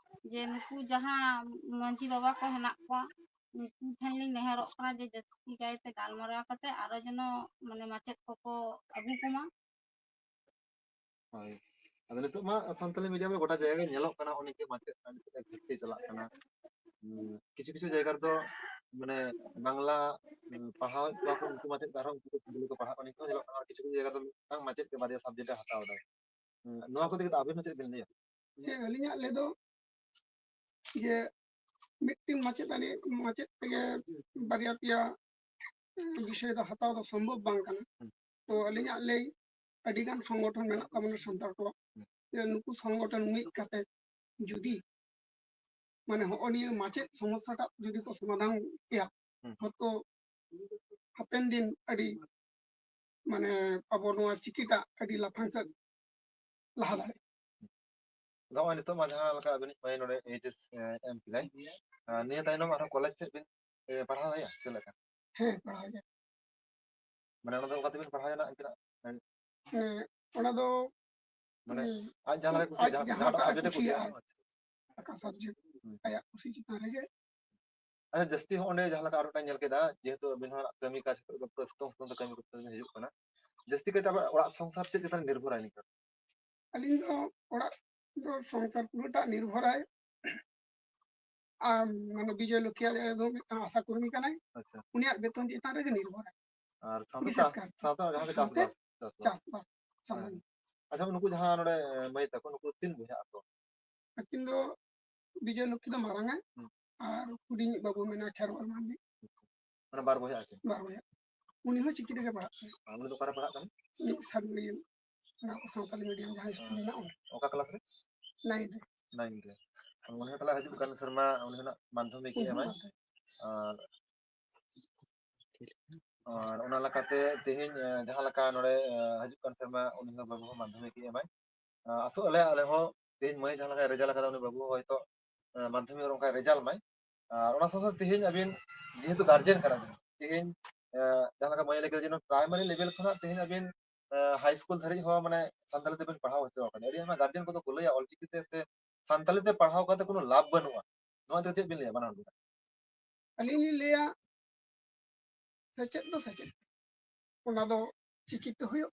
ᱡᱮ ᱱᱩᱠᱩ ᱡᱟᱦᱟᱸ ᱢᱟᱹᱡᱷᱤ ᱵᱟᱵᱟ ᱠᱚ ᱦᱮᱱᱟᱜ ᱠᱚᱣᱟ, ᱩᱱᱠᱩ ᱴᱷᱮᱱ ᱞᱤᱧ ᱱᱮᱦᱚᱨᱚᱜ ᱠᱟᱱᱟ ᱡᱮ ᱡᱟᱹᱥᱛᱤ ᱠᱟᱭᱛᱮ ᱜᱟᱞᱢᱟᱨᱟᱣ ᱠᱟᱛᱮ ᱟᱨᱚ ᱡᱮᱱᱚ ᱢᱟᱱᱮ ᱢᱟᱪᱮᱫ ᱠᱚᱠᱚ ᱟᱹᱜᱩ ᱠᱚᱢᱟ᱾ ᱦᱳᱭ᱾ ᱟᱫᱚ ᱱᱤᱛᱚᱜ ᱢᱟ ᱥᱟᱱᱛᱟᱞᱤ ᱢᱤᱰᱤᱭᱟᱢ ᱨᱮ ᱜᱚᱴᱟ ᱡᱟᱭᱜᱟ ᱜᱮ ᱧᱮᱞᱚᱜ ᱠᱟᱱᱟ, ᱚᱱᱮᱠ ᱜᱮ ᱢᱟᱪᱮᱫ ᱨᱮᱱᱟᱜ ᱱᱤᱛᱚᱜ ᱫᱚ ᱜᱷᱟᱹᱴᱛᱤ ᱪᱟᱞᱟᱜ ᱠᱟᱱᱟ᱾ ᱦᱩᱸ, ᱠᱤᱪᱷᱩ ᱠᱤᱪᱷᱩ ᱡᱟᱭᱜᱟ ᱨᱮᱫᱚ ᱢᱟᱱᱮ ᱵᱟᱝᱞᱟ, ᱩᱸ, ᱯᱟᱲᱦᱟᱣᱮᱫ ᱠᱚᱣᱟ ᱠᱚ, ᱩᱱᱠᱩ ᱢᱟᱪᱮᱫ ᱠᱚ ᱟᱨᱦᱚᱸ ᱩᱱᱠᱩ ᱠᱚ ᱥᱟᱱᱛᱟᱞᱤ ᱠᱚ ᱯᱟᱲᱦᱟᱜ ᱠᱟᱱᱟ, ᱱᱤᱛᱚᱜ ᱦᱚᱸ ᱧᱮᱞᱚᱜ ᱠᱟᱱᱟ ᱠᱤᱪᱷᱩ ᱠᱤᱪᱷᱩ ᱡᱟᱭᱜᱟ ᱫᱚ ᱢᱤᱫᱴᱟᱝ ᱢᱟᱪᱮᱫ ᱜᱮ ᱵᱟᱨᱭᱟ subject ᱮ ᱦᱟᱛᱟᱣ ᱮᱫᱟ᱾ ᱦᱩᱸ, ᱱᱚᱣᱟ ᱠᱚ ᱤᱫᱤ ᱠᱟᱛᱮ ᱟᱵᱤᱱ ᱦᱚᱸ ᱪᱮᱫ ᱵᱤᱱ ᱞᱟᱹᱭᱟ? ᱦᱮᱸ, ᱟᱹᱞᱤᱧᱟᱜ ᱞᱟᱹᱭ ᱫᱚ ᱡᱮ ᱢᱤᱫᱴᱮᱱ ᱢᱟᱪᱮᱛᱟᱹᱱᱤ, ᱢᱟᱪᱮᱫ ᱛᱮᱜᱮ ᱵᱟᱨᱭᱟ ᱯᱮᱭᱟ, ᱮᱸ, ᱵᱤᱥᱚᱭ ᱫᱚ ᱦᱟᱛᱟᱣ ᱫᱚ ᱥᱚᱢᱵᱷᱚᱵ ᱵᱟᱝ ᱠᱟᱱᱟ᱾ ᱦᱩᱸ᱾ ᱛᱚ ᱟᱹᱞᱤᱧᱟᱜ ᱞᱟᱹᱭ, ᱟᱹᱰᱤᱜᱟᱱ ᱥᱚᱝᱜᱚᱴᱷᱚᱱ ᱢᱮᱱᱟᱜ ᱛᱟᱵᱚᱱᱟ ᱥᱟᱱᱛᱟᱲ ᱠᱚᱣᱟᱜ, ᱦᱩᱸ᱾ ᱡᱮ ᱱᱩᱠᱩ ᱥᱚᱝᱜᱚᱴᱷᱚᱱ ᱢᱤᱫ ᱠᱟᱛᱮ ᱡᱩᱫᱤ ᱢᱟᱱᱮ ᱦᱚᱸᱜᱼᱚ ᱱᱤᱭᱟᱹ ᱢᱟᱪᱮᱫ ᱥᱚᱢᱚᱥᱥᱟᱴᱟᱜ ᱡᱩᱫᱤ ᱠᱚ ᱥᱚᱢᱟᱫᱷᱟᱱ ᱠᱮᱭᱟ, ᱦᱩᱸ᱾ ᱦᱚᱭᱛᱚ ᱦᱟᱯᱮᱱ ᱫᱤᱱ ᱟᱹᱰᱤ ᱢᱟᱱᱮ ᱟᱵᱚ ᱱᱚᱣᱟ ᱪᱤᱠᱤᱴᱟᱜ ᱟᱹᱰᱤ ᱞᱟᱯᱷᱟᱝ ᱥᱮᱫ ᱞᱟᱦᱟ ᱫᱟᱲᱮᱭᱟᱜᱼᱟ᱾ ᱟᱫᱚ ᱱᱚᱜᱼᱚᱭ ᱱᱤᱛᱚᱜ ᱢᱟ ᱡᱟᱦᱟᱸ ᱞᱮᱠᱟ ᱟᱹᱵᱤᱱᱤᱡ ᱢᱟᱹᱭ ᱱᱚᱰᱮ ᱮᱭᱤᱪ ᱮᱥ ᱮ ᱮᱢ ᱠᱮᱫᱟᱭ, ᱟᱨ ᱱᱤᱭᱟᱹ ᱛᱟᱭᱱᱚᱢ ᱟᱨᱦᱚᱸ ᱠᱚᱞᱮᱡᱽ ᱥᱮᱫ ᱵᱤᱱ, ᱮ, ᱯᱟᱲᱦᱟᱣ ᱮᱭᱟ ᱪᱮᱫ ᱞᱮᱠᱟ? ᱦᱮᱸ, ᱯᱟᱲᱦᱟᱣ ᱮᱭᱟ᱾ ᱢᱟᱱᱮ ᱚᱱᱟ ᱫᱚ ᱚᱠᱟ ᱛᱮᱵᱤᱱ ᱯᱟᱲᱦᱟᱣ ᱮᱱᱟ ᱩᱱᱠᱤᱱᱟᱜ? ᱦᱮᱸ, ᱚᱱᱟ ᱫᱚ, ᱢᱟᱱᱮ ᱩᱸ, ᱟᱡ ᱡᱟᱦᱟᱸ ᱞᱮᱠᱟ ᱠᱩᱥᱤ, ᱟᱡ ᱡᱟᱦᱟᱸ, ᱡᱟᱦᱟᱸᱴᱟᱜ ᱡᱟᱦᱟᱸᱴᱟᱜ ᱥᱟᱵᱡᱮᱠᱴ ᱮ ᱠᱩᱥᱤᱭᱟᱜᱼᱟ, ᱠᱩᱥᱤᱭᱟᱜᱼᱟ᱾ ᱟᱪᱪᱷᱟ᱾ ᱚᱠᱟ ᱥᱟᱵᱡᱮᱠᱴ ᱦᱩᱸ᱾ ᱟᱭᱟᱜ ᱠᱩᱥᱤ ᱪᱮᱛᱟᱱ ᱨᱮᱜᱮ᱾ ᱟᱪᱪᱷᱟ, ᱡᱟᱹᱥᱛᱤ ᱦᱚᱸ ᱚᱸᱰᱮ ᱡᱟᱦᱟᱸ ᱞᱮᱠᱟ ᱟᱨ ᱢᱤᱫᱴᱟᱝ ᱧᱮᱞ ᱠᱮᱫᱟ, ᱡᱮᱦᱮᱛᱩ ᱟᱹᱵᱤᱱ ᱦᱚᱸ ᱠᱟᱹᱢᱤ ᱠᱟᱡᱽ ᱠᱚᱨᱮ ᱫᱚ ᱯᱩᱨᱟᱹ ᱥᱤᱛᱩᱝ ᱥᱤᱛᱩᱝ ᱛᱮ ᱠᱟᱹᱢᱤ ᱠᱚᱨᱛᱮ ᱵᱤᱱ ᱦᱤᱡᱩᱜ ᱠᱟᱱᱟ, ᱡᱟᱹᱥᱛᱤ ᱠᱟᱭᱛᱮ ᱟᱵᱚᱣᱟᱜ ᱚᱲᱟᱜ ᱥᱚᱝᱥᱟᱨ ᱪᱮᱫ ᱪᱮᱛᱟᱱ ᱨᱮ ᱱᱤᱨᱵᱷᱚᱨᱟᱭ ᱱᱤᱛᱚᱜ? ᱟᱹᱞᱤᱧ ᱫᱚ ᱚᱲᱟᱜ ᱫᱚ ᱥᱚᱝᱥᱟᱨ ᱯᱩᱨᱟᱹᱴᱟᱜ ᱱᱤᱨᱵᱷᱚᱨᱟᱭ ᱟᱨ ᱢᱟᱱᱮ ᱵᱤᱡᱚᱭ ᱞᱚᱠᱠᱷᱤ ᱟᱞᱮ ᱫᱚ ᱢᱤᱫᱴᱟᱝ ᱟᱥᱟ ᱠᱚᱨᱢᱤ ᱠᱟᱱᱟᱭ᱾ ᱟᱪᱪᱷᱟ᱾ ᱩᱱᱤᱭᱟᱜ ᱵᱮᱛᱚᱱ ᱪᱮᱛᱟᱱ ᱨᱮᱜᱮ ᱱᱤᱨᱵᱷᱚᱨᱟᱭ᱾ ᱟᱨ ᱥᱟᱶᱛᱮ ᱵᱤᱥᱮᱥ ᱪᱟ-, ᱠᱟᱨᱛᱮ᱾ ᱥᱟᱶᱛᱮ ᱡᱟᱦᱟᱸ ᱜᱮ ᱥᱟᱶᱛᱮ ᱪᱟᱥᱵᱟᱥ, ᱪᱟᱥᱵᱟᱥ᱾ ᱪᱟᱥᱵᱟᱥ ᱦᱮᱸ᱾ ᱥᱟᱶᱛᱮ᱾ ᱟᱪᱪᱷᱟ, ᱱᱩᱠᱩ ᱡᱟᱦᱟᱸ ᱱᱚᱰᱮ ᱢᱟᱹᱭ ᱛᱟᱠᱚ, ᱱᱩᱠᱩ ᱛᱤᱱ ᱵᱚᱭᱦᱟᱜ ᱟᱠᱚ? ᱟᱹᱠᱤᱱ ᱫᱚ ᱵᱤᱡᱚᱭ ᱞᱚᱠᱠᱷᱤ ᱫᱚ ᱢᱟᱨᱟᱝ ᱟᱭ, ᱦᱩᱸ᱾ ᱟᱨ ᱦᱩᱰᱤᱧᱤᱡ ᱵᱟᱹᱵᱩ ᱢᱮᱱᱟᱭᱟ ᱠᱷᱮᱨᱣᱟᱞ ᱢᱟᱨᱰᱤ᱾ ᱢᱟᱱᱮ ᱵᱟᱨ ᱵᱚᱭᱦᱟ ᱟᱹᱠᱤᱱ? ᱵᱟᱨ ᱵᱚᱭᱦᱟ᱾ ᱩᱱᱤ ᱦᱚᱸ ᱪᱤᱠᱤ ᱛᱮᱜᱮ ᱯᱟᱲᱦᱟᱜ ᱠᱟᱱᱟ᱾ ᱟᱨ ᱩᱱᱤ ᱫᱚ ᱚᱠᱟᱨᱮ ᱯᱟᱲᱦᱟᱜ ᱠᱟᱱᱟ? ᱩᱱᱤ ᱥᱟᱨ ᱢᱤᱰᱤᱭᱟᱢ, ᱚᱱᱟ ᱠᱚ ᱥᱟᱱᱛᱟᱞᱤ ᱢᱤᱰᱤᱭᱟᱢ ᱡᱟᱦᱟᱸ ᱥᱠᱩᱞ ᱦᱮᱸ᱾ ᱢᱮᱱᱟᱜᱼᱟ, ᱚᱠᱟ ᱠᱞᱟᱥ ᱨᱮ? ᱱᱟᱭᱤᱱ ᱨᱮ᱾ ᱱᱟᱭᱤᱱ ᱨᱮ᱾ ᱩᱱᱤ ᱦᱚᱸ ᱛᱟᱦᱞᱮ ᱦᱤᱡᱩᱜ ᱠᱟᱱ ᱥᱮᱨᱢᱟ ᱩᱱᱤ ᱦᱚᱸ ᱱᱟᱜ ᱢᱟᱫᱽᱫᱷᱚᱢᱤᱠ ᱮ ᱦᱩᱸ, ᱮᱢᱟᱭ᱾ ᱦᱩᱸ᱾ ᱟᱨ, ᱟᱨ ᱚᱱᱟ ᱞᱮᱠᱟᱛᱮ ᱛᱮᱦᱮᱧ, ᱮ, ᱡᱟᱦᱟᱸ ᱞᱮᱠᱟ ᱱᱚᱰᱮ, ᱮ, ᱦᱤᱡᱩᱜ ᱠᱟᱱ ᱥᱮᱨᱢᱟ ᱩᱱᱤ ᱦᱚᱸ ᱵᱟᱹᱵᱩ ᱦᱚᱸ ᱢᱟᱫᱽᱫᱷᱚᱢᱤᱠ ᱮ ᱮᱢᱟᱭ᱾ ᱟ, ᱟᱥᱚᱜ ᱟᱞᱮ ᱟᱞᱮ ᱦᱚᱸ ᱛᱮᱦᱮᱧ ᱢᱟᱹᱭ ᱡᱟᱦᱟᱸ ᱞᱮᱠᱟᱭ ᱨᱮᱡᱟᱞᱴ ᱟᱠᱟᱫᱟ, ᱩᱱᱤ ᱵᱟᱹᱵᱩ ᱦᱚᱸ ᱦᱚᱭᱛᱚ, ᱮ, ᱢᱟᱫᱽᱫᱷᱚᱢᱤᱠ ᱨᱮ ᱚᱱᱠᱟᱭ ᱨᱮᱡᱟᱞᱴ ᱢᱟᱭ᱾ ᱟᱨ ᱚᱱᱟ ᱥᱟᱶ ᱥᱟᱶᱛᱮ ᱛᱮᱦᱮᱧ ᱟᱹᱵᱤᱱ ᱡᱮᱦᱮᱛᱩ ᱜᱟᱨᱡᱮᱱ ᱠᱟᱱᱟ ᱵᱤᱱ, ᱛᱮᱦᱮᱧ, ᱮ, ᱡᱟᱦᱟᱸ ᱞᱮᱠᱟ ᱢᱟᱹᱭ ᱞᱟᱹᱭ ᱠᱮᱫᱟ ᱡᱮ ᱱᱚᱣᱟ ᱯᱨᱟᱭᱢᱟᱨᱤ ᱞᱮᱵᱮᱞ ᱠᱷᱚᱱᱟᱜ ᱛᱮᱦᱮᱧ ᱟᱹᱵᱤᱱ, ᱮ, ᱦᱟᱭ ᱥᱠᱩᱞ ᱫᱷᱟᱹᱨᱤᱡ ᱦᱚᱸ ᱢᱟᱱᱮ ᱥᱟᱱᱛᱟᱲᱤ ᱛᱮᱵᱤᱱ ᱯᱟᱲᱦᱟᱣ ᱦᱚᱪᱚ ᱟᱠᱟᱱᱟ᱾ ᱟᱹᱰᱤ ᱟᱭᱢᱟ ᱜᱟᱨᱡᱮᱱ ᱠᱚᱫᱚ ᱠᱚ ᱞᱟᱹᱭᱟ ᱚᱞᱪᱤᱠᱤ ᱛᱮ ᱥᱮ ᱥᱟᱱᱛᱟᱲᱤ ᱛᱮ ᱯᱟᱲᱦᱟᱣ ᱠᱟᱛᱮ ᱠᱳᱱᱳ ᱞᱟᱵᱷ ᱵᱟᱹᱱᱩᱜᱼᱟ᱾ ᱱᱚᱣᱟ ᱫᱚ ᱪᱮᱫ ᱵᱤᱱ ᱞᱟᱹᱭᱟ ᱵᱟᱱᱟ ᱦᱚᱲ ᱜᱮ? ᱟᱹᱞᱤᱧ ᱞᱤᱧ ᱞᱟᱹᱭᱟ, ᱥᱮᱪᱮᱫ ᱫᱚ ᱥᱮᱪᱮᱫ᱾ ᱚᱱᱟ ᱫᱚ ᱪᱤᱠᱤ ᱛᱮ ᱦᱩᱭᱩᱜ,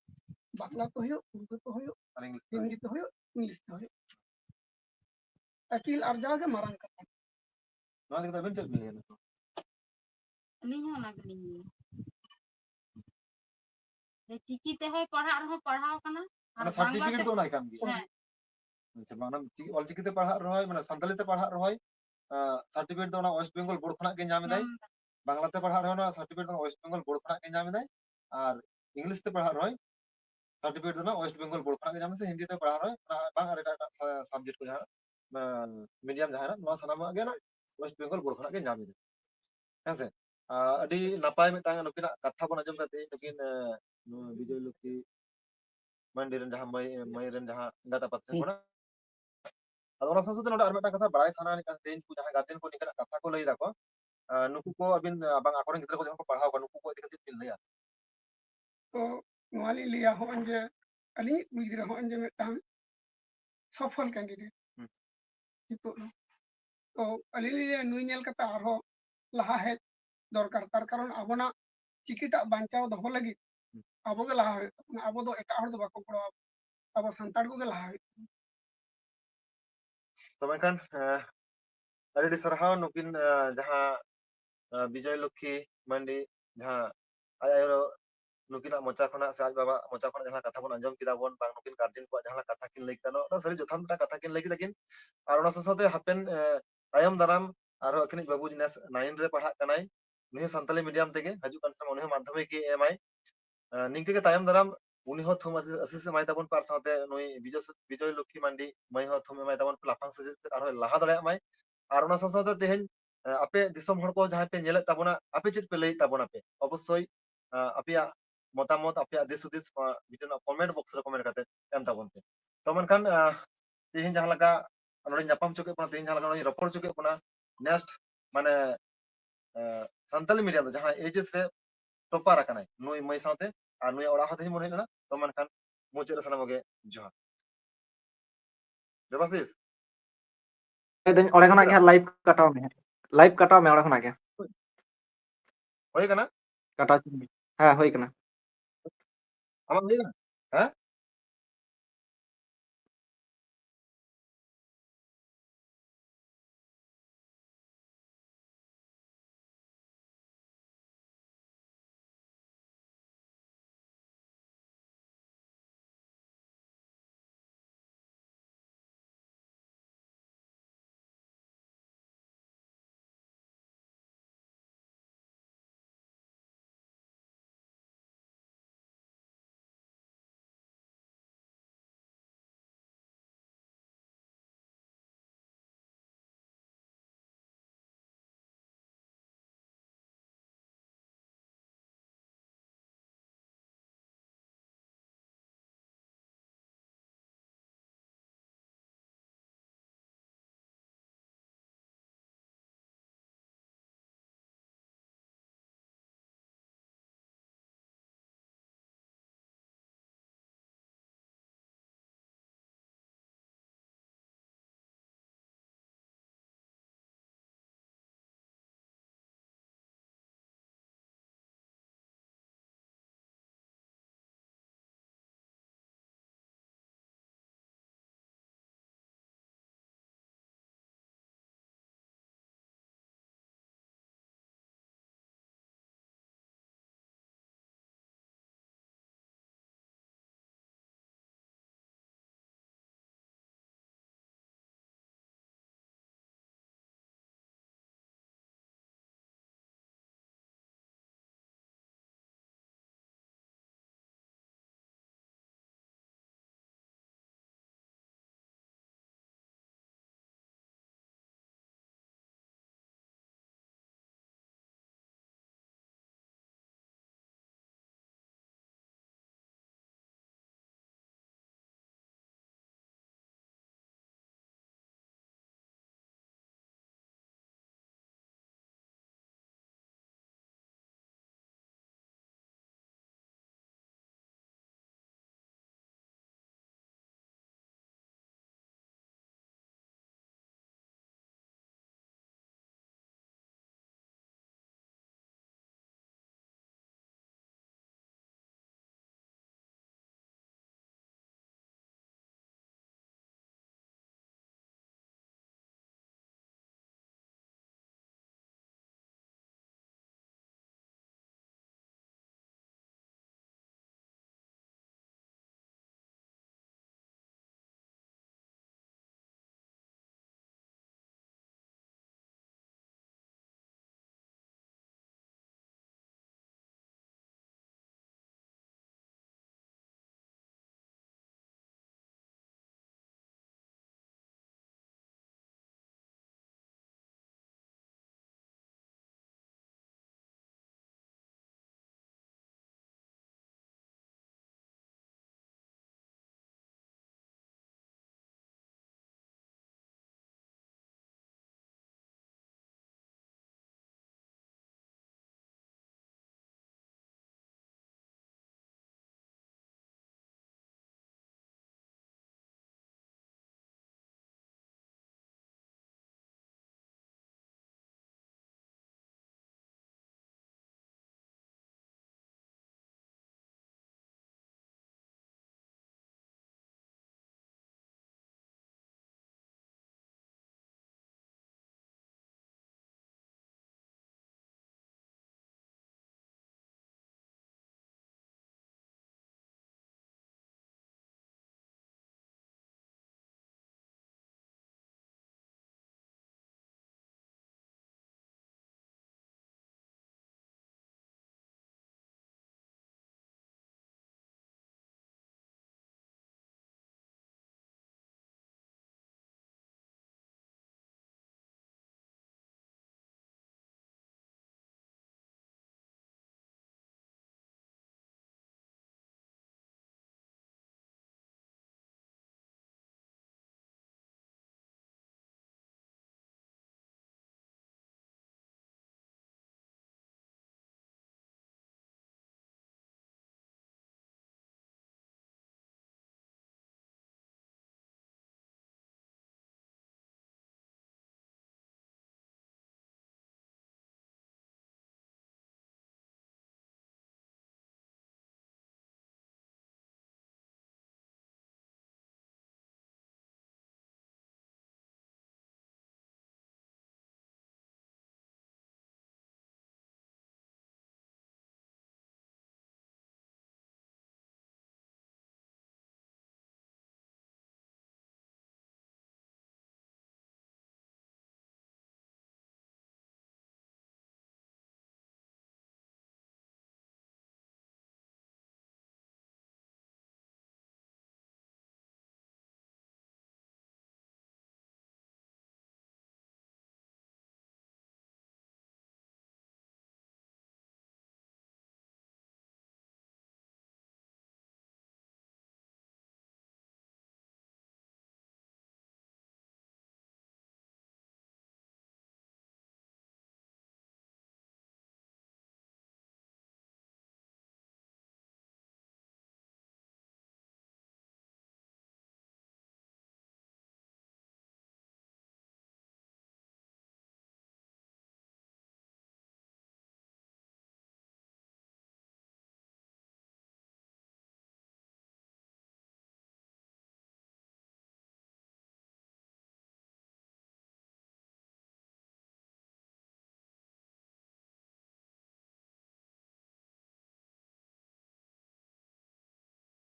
ᱵᱟᱝᱞᱟ ᱛᱮ ᱦᱩᱭᱩᱜ, ᱩᱨᱫᱩ ᱛᱮ ᱦᱩᱭᱩᱜ, ᱟᱨ ᱤᱝᱞᱤᱥ ᱛᱮ ᱦᱤᱱᱫᱤ ᱛᱮ ᱦᱩᱭᱩᱜ, ᱤᱝᱞᱤᱥ ᱛᱮ ᱦᱩᱭᱩᱜ᱾ ᱟᱹᱠᱤᱞ ᱟᱨᱡᱟᱣ ᱜᱮ ᱢᱟᱨᱟᱝ ᱠᱟᱛᱷᱟ᱾ ᱱᱚᱣᱟ ᱤᱫᱤ ᱠᱟᱛᱮ ᱟᱵᱮᱱ ᱪᱮᱫ ᱵᱤᱱ ᱞᱟᱹᱭᱟ ᱱᱤᱛᱚᱜ? ᱟᱹᱞᱤᱧ ᱦᱚᱸ ᱚᱱᱟ ᱜᱮᱞᱤᱧ ᱞᱟᱹᱭᱟ᱾ ᱡᱮ ᱪᱤᱠᱤ ᱛᱮᱦᱚᱸᱭ ᱯᱟᱲᱦᱟᱜ ᱨᱮᱦᱚᱸ ᱯᱟᱲᱦᱟᱣ ᱠᱟᱱᱟ, ᱟᱨ ᱚᱱᱟ ᱵᱟᱝᱞᱟ ᱥᱟᱨᱴᱤᱯᱷᱤᱠᱮᱴ ᱛᱮ ᱫᱚ ᱚᱱᱟ ᱠᱟᱱ ᱜᱮᱭᱟ᱾ ᱦᱮᱸ᱾ ᱟᱪᱪᱷᱟ, ᱢᱟ ᱚᱱᱟ ᱪᱤ-, ᱚᱞᱪᱤᱠᱤ ᱛᱮ ᱯᱟᱲᱦᱟᱜ ᱨᱮᱦᱚᱸᱭ, ᱢᱟᱱᱮ ᱥᱟᱱᱛᱟᱲᱤ ᱛᱮ ᱯᱟᱲᱦᱟᱜ ᱨᱮᱦᱚᱸᱭ, ᱟᱸ, ᱥᱟᱨᱴᱤᱯᱷᱤᱠᱮᱴ ᱫᱚ ᱚᱱᱟ ᱳᱭᱮᱥᱴ ᱵᱮᱝᱜᱚᱞ ᱵᱳᱨᱰ ᱠᱷᱚᱱᱟᱜ ᱜᱮ ᱧᱟᱢ ᱮᱫᱟᱭ᱾ ᱧᱟᱢ ᱮᱫᱟ᱾ ᱵᱟᱝᱞᱟ ᱛᱮ ᱯᱟᱲᱦᱟᱜ ᱨᱮᱦᱚᱸ ᱚᱱᱟ ᱥᱟᱨᱴᱤᱯᱷᱤᱠᱮᱴ ᱫᱚ ᱚᱱᱟ ᱳᱭᱮᱥᱴ ᱵᱮᱝᱜᱚᱞ ᱵᱳᱨᱰ ᱠᱷᱚᱱᱟᱜ ᱜᱮ ᱧᱟᱢ ᱮᱫᱟᱭ᱾ ᱟᱨ ᱤᱝᱞᱤᱥ ᱛᱮ ᱯᱟᱲᱦᱟᱜ ᱨᱮᱦᱚᱸᱭ ᱥᱟᱨᱴᱤᱯᱷᱤᱠᱮᱴ ᱫᱚ ᱚᱱᱟ ᱳᱭᱮᱥᱴ ᱵᱮᱝᱜᱚᱞ ᱵᱳᱨᱰ ᱠᱷᱚᱱᱟᱜ ᱜᱮ ᱧᱟᱢ ᱮᱫᱟᱭ, ᱥᱮ ᱦᱤᱱᱫᱤ ᱛᱮ ᱯᱟᱲᱦᱟᱜ ᱨᱮᱦᱚᱸᱭ, ᱚᱱᱟ ᱵᱟᱝ ᱟᱨ ᱮᱴᱟᱜ ᱮᱴᱟᱜ ᱥᱟ-, ᱥᱟᱵᱡᱮᱠᱴ ᱠᱚ ᱡᱟᱦᱟᱸ ᱢᱤᱰᱤᱭᱟᱢ ᱡᱟᱦᱟᱸ ᱱᱚᱣᱟ ᱥᱟᱱᱟᱢᱟᱜ ᱜᱮ ᱚᱱᱟ ᱳᱭᱮᱥᱴ ᱵᱮᱝᱜᱚᱞ ᱵᱳᱨᱰ ᱠᱷᱚᱱᱟᱜ ᱜᱮ ᱧᱟᱢ ᱮᱫᱟ᱾ ᱦᱮᱸ ᱥᱮ? ᱟᱨ ᱟᱹᱰᱤ ᱱᱟᱯᱟᱭ ᱢᱤᱫᱴᱟᱝ ᱱᱩᱠᱤᱱᱟᱜ ᱠᱟᱛᱷᱟ ᱵᱚᱱ ᱟᱸᱡᱚᱢ ᱠᱟᱛᱮ ᱱᱩᱠᱤᱱ, ᱮ, ᱱᱩᱭ ᱵᱤᱡᱚᱭ ᱞᱚᱠᱠᱷᱤ ᱢᱟᱱᱰᱤ ᱨᱮᱱ ᱡᱟᱦᱟᱸ ᱢᱟᱹᱭ, ᱢᱟᱹᱭ ᱨᱮᱱ ᱡᱟᱦᱟᱸ ᱮᱸᱜᱟᱛ ᱟᱯᱟᱛ ᱴᱷᱮᱱ ᱦᱩᱸ᱾ ᱠᱷᱚᱱᱟᱜ᱾ ᱟᱫᱚ ᱚᱱᱟ ᱥᱟᱶ ᱥᱟᱶᱛᱮ ᱱᱚᱰᱮ ᱟᱨ ᱢᱤᱫᱴᱟᱝ ᱠᱟᱛᱷᱟ ᱵᱟᱲᱟᱭ ᱥᱟᱱᱟ ᱞᱤᱧ ᱠᱟᱱᱟ, ᱛᱮᱦᱮᱧ ᱠᱚ ᱡᱟᱦᱟᱸᱭ ᱜᱟᱨᱡᱮᱱ ᱠᱚ ᱱᱤᱝᱠᱟᱱᱟᱜ ᱠᱟᱛᱷᱟ ᱠᱚ ᱞᱟᱹᱭ ᱫᱟᱠᱚ, ᱟ, ᱱᱩᱠᱩ ᱠᱚ ᱟᱹᱵᱤᱱ, ᱟ, ᱵᱟᱝ ᱟᱠᱚᱨᱮᱱ ᱜᱤᱫᱽᱨᱟᱹ ᱠᱚ ᱡᱚᱠᱷᱚᱱ ᱠᱚ ᱯᱟᱲᱦᱟᱣ ᱠᱚᱣᱟ, ᱱᱩᱠᱩ ᱠᱚ ᱤᱫᱤ ᱠᱟᱛᱮ ᱪᱮᱫ ᱵᱤᱱ ᱞᱟᱹᱭᱟ? ᱛᱚ ᱱᱚᱣᱟ ᱞᱤᱧ ᱞᱟᱹᱭᱟ, ᱦᱚᱸᱜᱼᱚᱭ ᱡᱮ ᱟᱹᱞᱤᱧᱤᱡ ᱠᱩᱲᱤ ᱜᱤᱫᱽᱨᱟᱹ ᱦᱚᱸᱜᱼᱚᱭ ᱡᱮ ᱢᱤᱫᱴᱟᱝ ᱥᱚᱯᱷᱚᱞ ᱠᱮᱱᱰᱤᱰᱮᱴ ᱦᱩᱸ᱾ ᱱᱤᱛᱚᱜ ᱫᱚ᱾ ᱛᱚ ᱟᱹᱞᱤᱧ ᱞᱤᱧ ᱞᱟᱹᱭᱟ, ᱱᱩᱭ ᱧᱮᱞ ᱠᱟᱛᱮ ᱟᱨᱦᱚᱸ ᱞᱟᱦᱟ ᱦᱮᱡ ᱫᱚᱨᱠᱟᱨ, ᱛᱟᱨ ᱠᱟᱨᱚᱱ ᱟᱵᱚᱱᱟᱜ ᱪᱤᱠᱤᱴᱟᱜ ᱵᱟᱧᱪᱟᱣ ᱫᱚᱦᱚ ᱞᱟᱹᱜᱤᱫ ᱦᱩᱸ᱾ ᱟᱵᱚ ᱜᱮ ᱞᱟᱦᱟ ᱦᱩᱭᱩᱜ ᱛᱟᱵᱚᱱᱟ, ᱟᱵᱚ ᱫᱚ ᱮᱴᱟᱜ ᱦᱚᱲ ᱫᱚ ᱵᱟᱠᱚ ᱜᱚᱲᱚ ᱟᱵᱚᱱᱟ, ᱟᱵᱚ ᱥᱟᱱᱛᱟᱲ ᱠᱚᱜᱮ ᱞᱟᱦᱟ ᱦᱩᱭᱩᱜ ᱛᱟᱵᱚᱱᱟ᱾ ᱛᱚ ᱢᱮᱱᱠᱷᱟᱱ, ᱮ, ᱟᱹᱰᱤ ᱟᱹᱰᱤ ᱥᱟᱨᱦᱟᱣ ᱱᱩᱠᱤᱱ, ᱮ, ᱡᱟᱦᱟᱸ, ᱮ, ᱵᱤᱡᱚᱭ ᱞᱚᱠᱠᱷᱤ ᱢᱟᱱᱰᱤ, ᱡᱟᱦᱟᱸ ᱟᱡ ᱟᱭᱳ ᱱᱩᱠᱤᱱᱟᱜ ᱢᱚᱪᱟ ᱠᱷᱚᱱᱟᱜ ᱥᱮ ᱟᱡ ᱵᱟᱵᱟᱣᱟᱜ ᱢᱚᱪᱟ ᱠᱷᱚᱱᱟᱜ ᱡᱟᱦᱟᱸ ᱠᱟᱛᱷᱟ ᱵᱚᱱ ᱟᱸᱡᱚᱢ ᱠᱮᱫᱟ ᱵᱚᱱ, ᱵᱟᱝ ᱱᱩᱠᱤᱱ ᱜᱟᱨᱡᱮᱱ ᱠᱚᱣᱟᱜ ᱡᱟᱦᱟᱸ ᱠᱟᱛᱷᱟ ᱠᱤᱱ ᱞᱟᱹᱭ ᱠᱮᱫᱟ, ᱱᱚᱣᱟ ᱫᱚ ᱥᱟᱹᱨᱤ ᱡᱚᱛᱷᱟᱛ ᱢᱤᱫᱴᱟᱝ ᱠᱟᱛᱷᱟ ᱠᱤᱱ ᱞᱟᱹᱭ ᱠᱮᱫᱟ ᱠᱤᱱ᱾ ᱟᱨ ᱚᱱᱟ ᱥᱟᱶ ᱥᱟᱶᱛᱮ ᱦᱟᱯᱮᱱ, ᱮ, ᱛᱟᱭᱚᱢ ᱫᱟᱨᱟᱢ ᱟᱨᱦᱚᱸ ᱟᱹᱠᱤᱱᱤᱡ ᱵᱟᱹᱵᱩ ᱱᱮᱥ ᱱᱟᱭᱤᱱ ᱨᱮ ᱯᱟᱲᱦᱟᱜ ᱠᱟᱱᱟᱭ, ᱩᱱᱤ ᱦᱚᱸ ᱥᱟᱱᱛᱟᱞᱤ ᱢᱤᱰᱤᱭᱟᱢ ᱛᱮᱜᱮ ᱦᱤᱡᱩᱜ ᱠᱟᱱ ᱥᱮᱨᱢᱟ ᱩᱱᱤ ᱦᱚᱸ ᱢᱟᱫᱽᱫᱷᱚᱢᱤᱠ ᱮ ᱮᱢᱟᱭ᱾ ᱮ, ᱱᱤᱝᱠᱟᱹ ᱜᱮ ᱛᱟᱭᱚᱢ ᱫᱟᱨᱟᱢ ᱩᱱᱤ ᱦᱚᱸ ᱛᱷᱩᱢ ᱟᱥᱤᱥ, ᱟᱥᱤᱥ ᱮᱢᱟᱭ ᱛᱟᱵᱚᱱ ᱯᱮ, ᱟᱨ ᱥᱟᱶᱛᱮ ᱱᱩᱭ ᱵᱤᱡᱚᱭ, ᱵᱤᱡᱚᱭ ᱞᱚᱠᱠᱷᱤ ᱢᱟᱱᱰᱤ ᱢᱟᱹᱭ ᱦᱚᱸ ᱛᱷᱩᱢ ᱮᱢᱟᱭ ᱛᱟᱵᱚᱱ ᱯᱮ, ᱞᱟᱯᱷᱟᱝ ᱥᱮᱪᱮᱫ ᱥᱮᱫ ᱟᱨᱦᱚᱸᱭ ᱞᱟᱦᱟ ᱫᱟᱲᱮᱭᱟᱜ ᱢᱟᱭ᱾ ᱟᱨ ᱚᱱᱟ ᱥᱟᱶ ᱥᱟᱶᱛᱮ ᱛᱮᱦᱮᱧ, ᱮ, ᱟᱯᱮ ᱫᱤᱥᱚᱢ ᱦᱚᱲ ᱠᱚ ᱡᱟᱦᱟᱸᱭ ᱯᱮ ᱧᱮᱞᱮᱫ ᱛᱟᱵᱚᱱᱟ, ᱟᱯᱮ ᱪᱮᱫ ᱯᱮ ᱞᱟᱹᱭᱮᱫ ᱛᱟᱵᱚᱱᱟ ᱯᱮ? ᱚᱵᱚᱥᱥᱳᱭ, ᱮ, ᱟᱯᱮᱭᱟᱜ ᱢᱚᱛᱟᱢᱚᱛ, ᱟᱯᱮᱭᱟᱜ ᱫᱤᱥ ᱦᱩᱫᱤᱥ, ᱱᱚᱣᱟ video ᱨᱮᱱᱟᱜ comment box ᱨᱮ comment ᱠᱟᱛᱮ ᱮᱢ ᱛᱟᱵᱚᱱ ᱯᱮ᱾ ᱛᱚ ᱢᱮᱱᱠᱷᱟᱱ, ᱮ, ᱛᱮᱦᱮᱧ ᱡᱟᱦᱟᱸ ᱞᱮᱠᱟ ᱱᱚᱰᱮ ᱧᱟᱯᱟᱢ ᱦᱚᱪᱚ ᱠᱮᱫ ᱵᱚᱱᱟ, ᱛᱮᱦᱮᱧ ᱡᱟᱦᱟᱸ ᱞᱮᱠᱟ ᱱᱚᱰᱮ ᱨᱚᱯᱚᱲ ᱦᱚᱪᱚ ᱠᱮᱫ ᱵᱚᱱᱟ, next ᱢᱟᱱᱮ, ᱮ, ᱥᱟᱱᱛᱟᱞᱤ ᱢᱤᱰᱤᱭᱟᱢ ᱨᱮ ᱡᱟᱦᱟᱸᱭ ᱮᱭᱤᱪ ᱮᱥ ᱨᱮ topper ᱟᱠᱟᱱᱟᱭ ᱱᱩᱭ ᱢᱟᱹᱭ ᱥᱟᱶᱛᱮ, ᱟᱨ ᱱᱩᱭᱟᱜ ᱚᱲᱟᱜ ᱦᱚᱸ ᱛᱮᱦᱮᱧ ᱵᱚᱱ ᱦᱮᱡ ᱞᱮᱱᱟ᱾ ᱛᱚ ᱢᱮᱱᱠᱷᱟᱱ ᱢᱩᱪᱟᱹᱫ ᱨᱮ ᱥᱟᱱᱟᱢ ᱠᱚᱜᱮ ᱡᱚᱦᱟᱨ᱾ ᱫᱮᱵᱟᱥᱤᱥ? ᱞᱟᱹᱭᱫᱟᱹᱧ ᱚᱸᱰᱮ ᱠᱷᱚᱱᱟᱜ ᱜᱮ ᱦᱟᱸᱜ live ᱠᱟᱴᱟᱣ ᱢᱮ, live ᱠᱟᱴᱟᱣ ᱢᱮ ᱚᱸᱰᱮ ᱠᱷᱚᱱᱟᱜ ᱜᱮ᱾ ᱦᱩᱭ ᱠᱟᱱᱟ? ᱠᱟᱴᱟᱣ ᱦᱚᱪᱚ ᱢᱮ᱾ ᱦᱮᱸ, ᱦᱩᱭ ᱠᱟᱱᱟ᱾ ᱟᱢᱟᱜ ᱦᱩᱭ ᱠᱟᱱᱟ? ᱦᱮᱸ?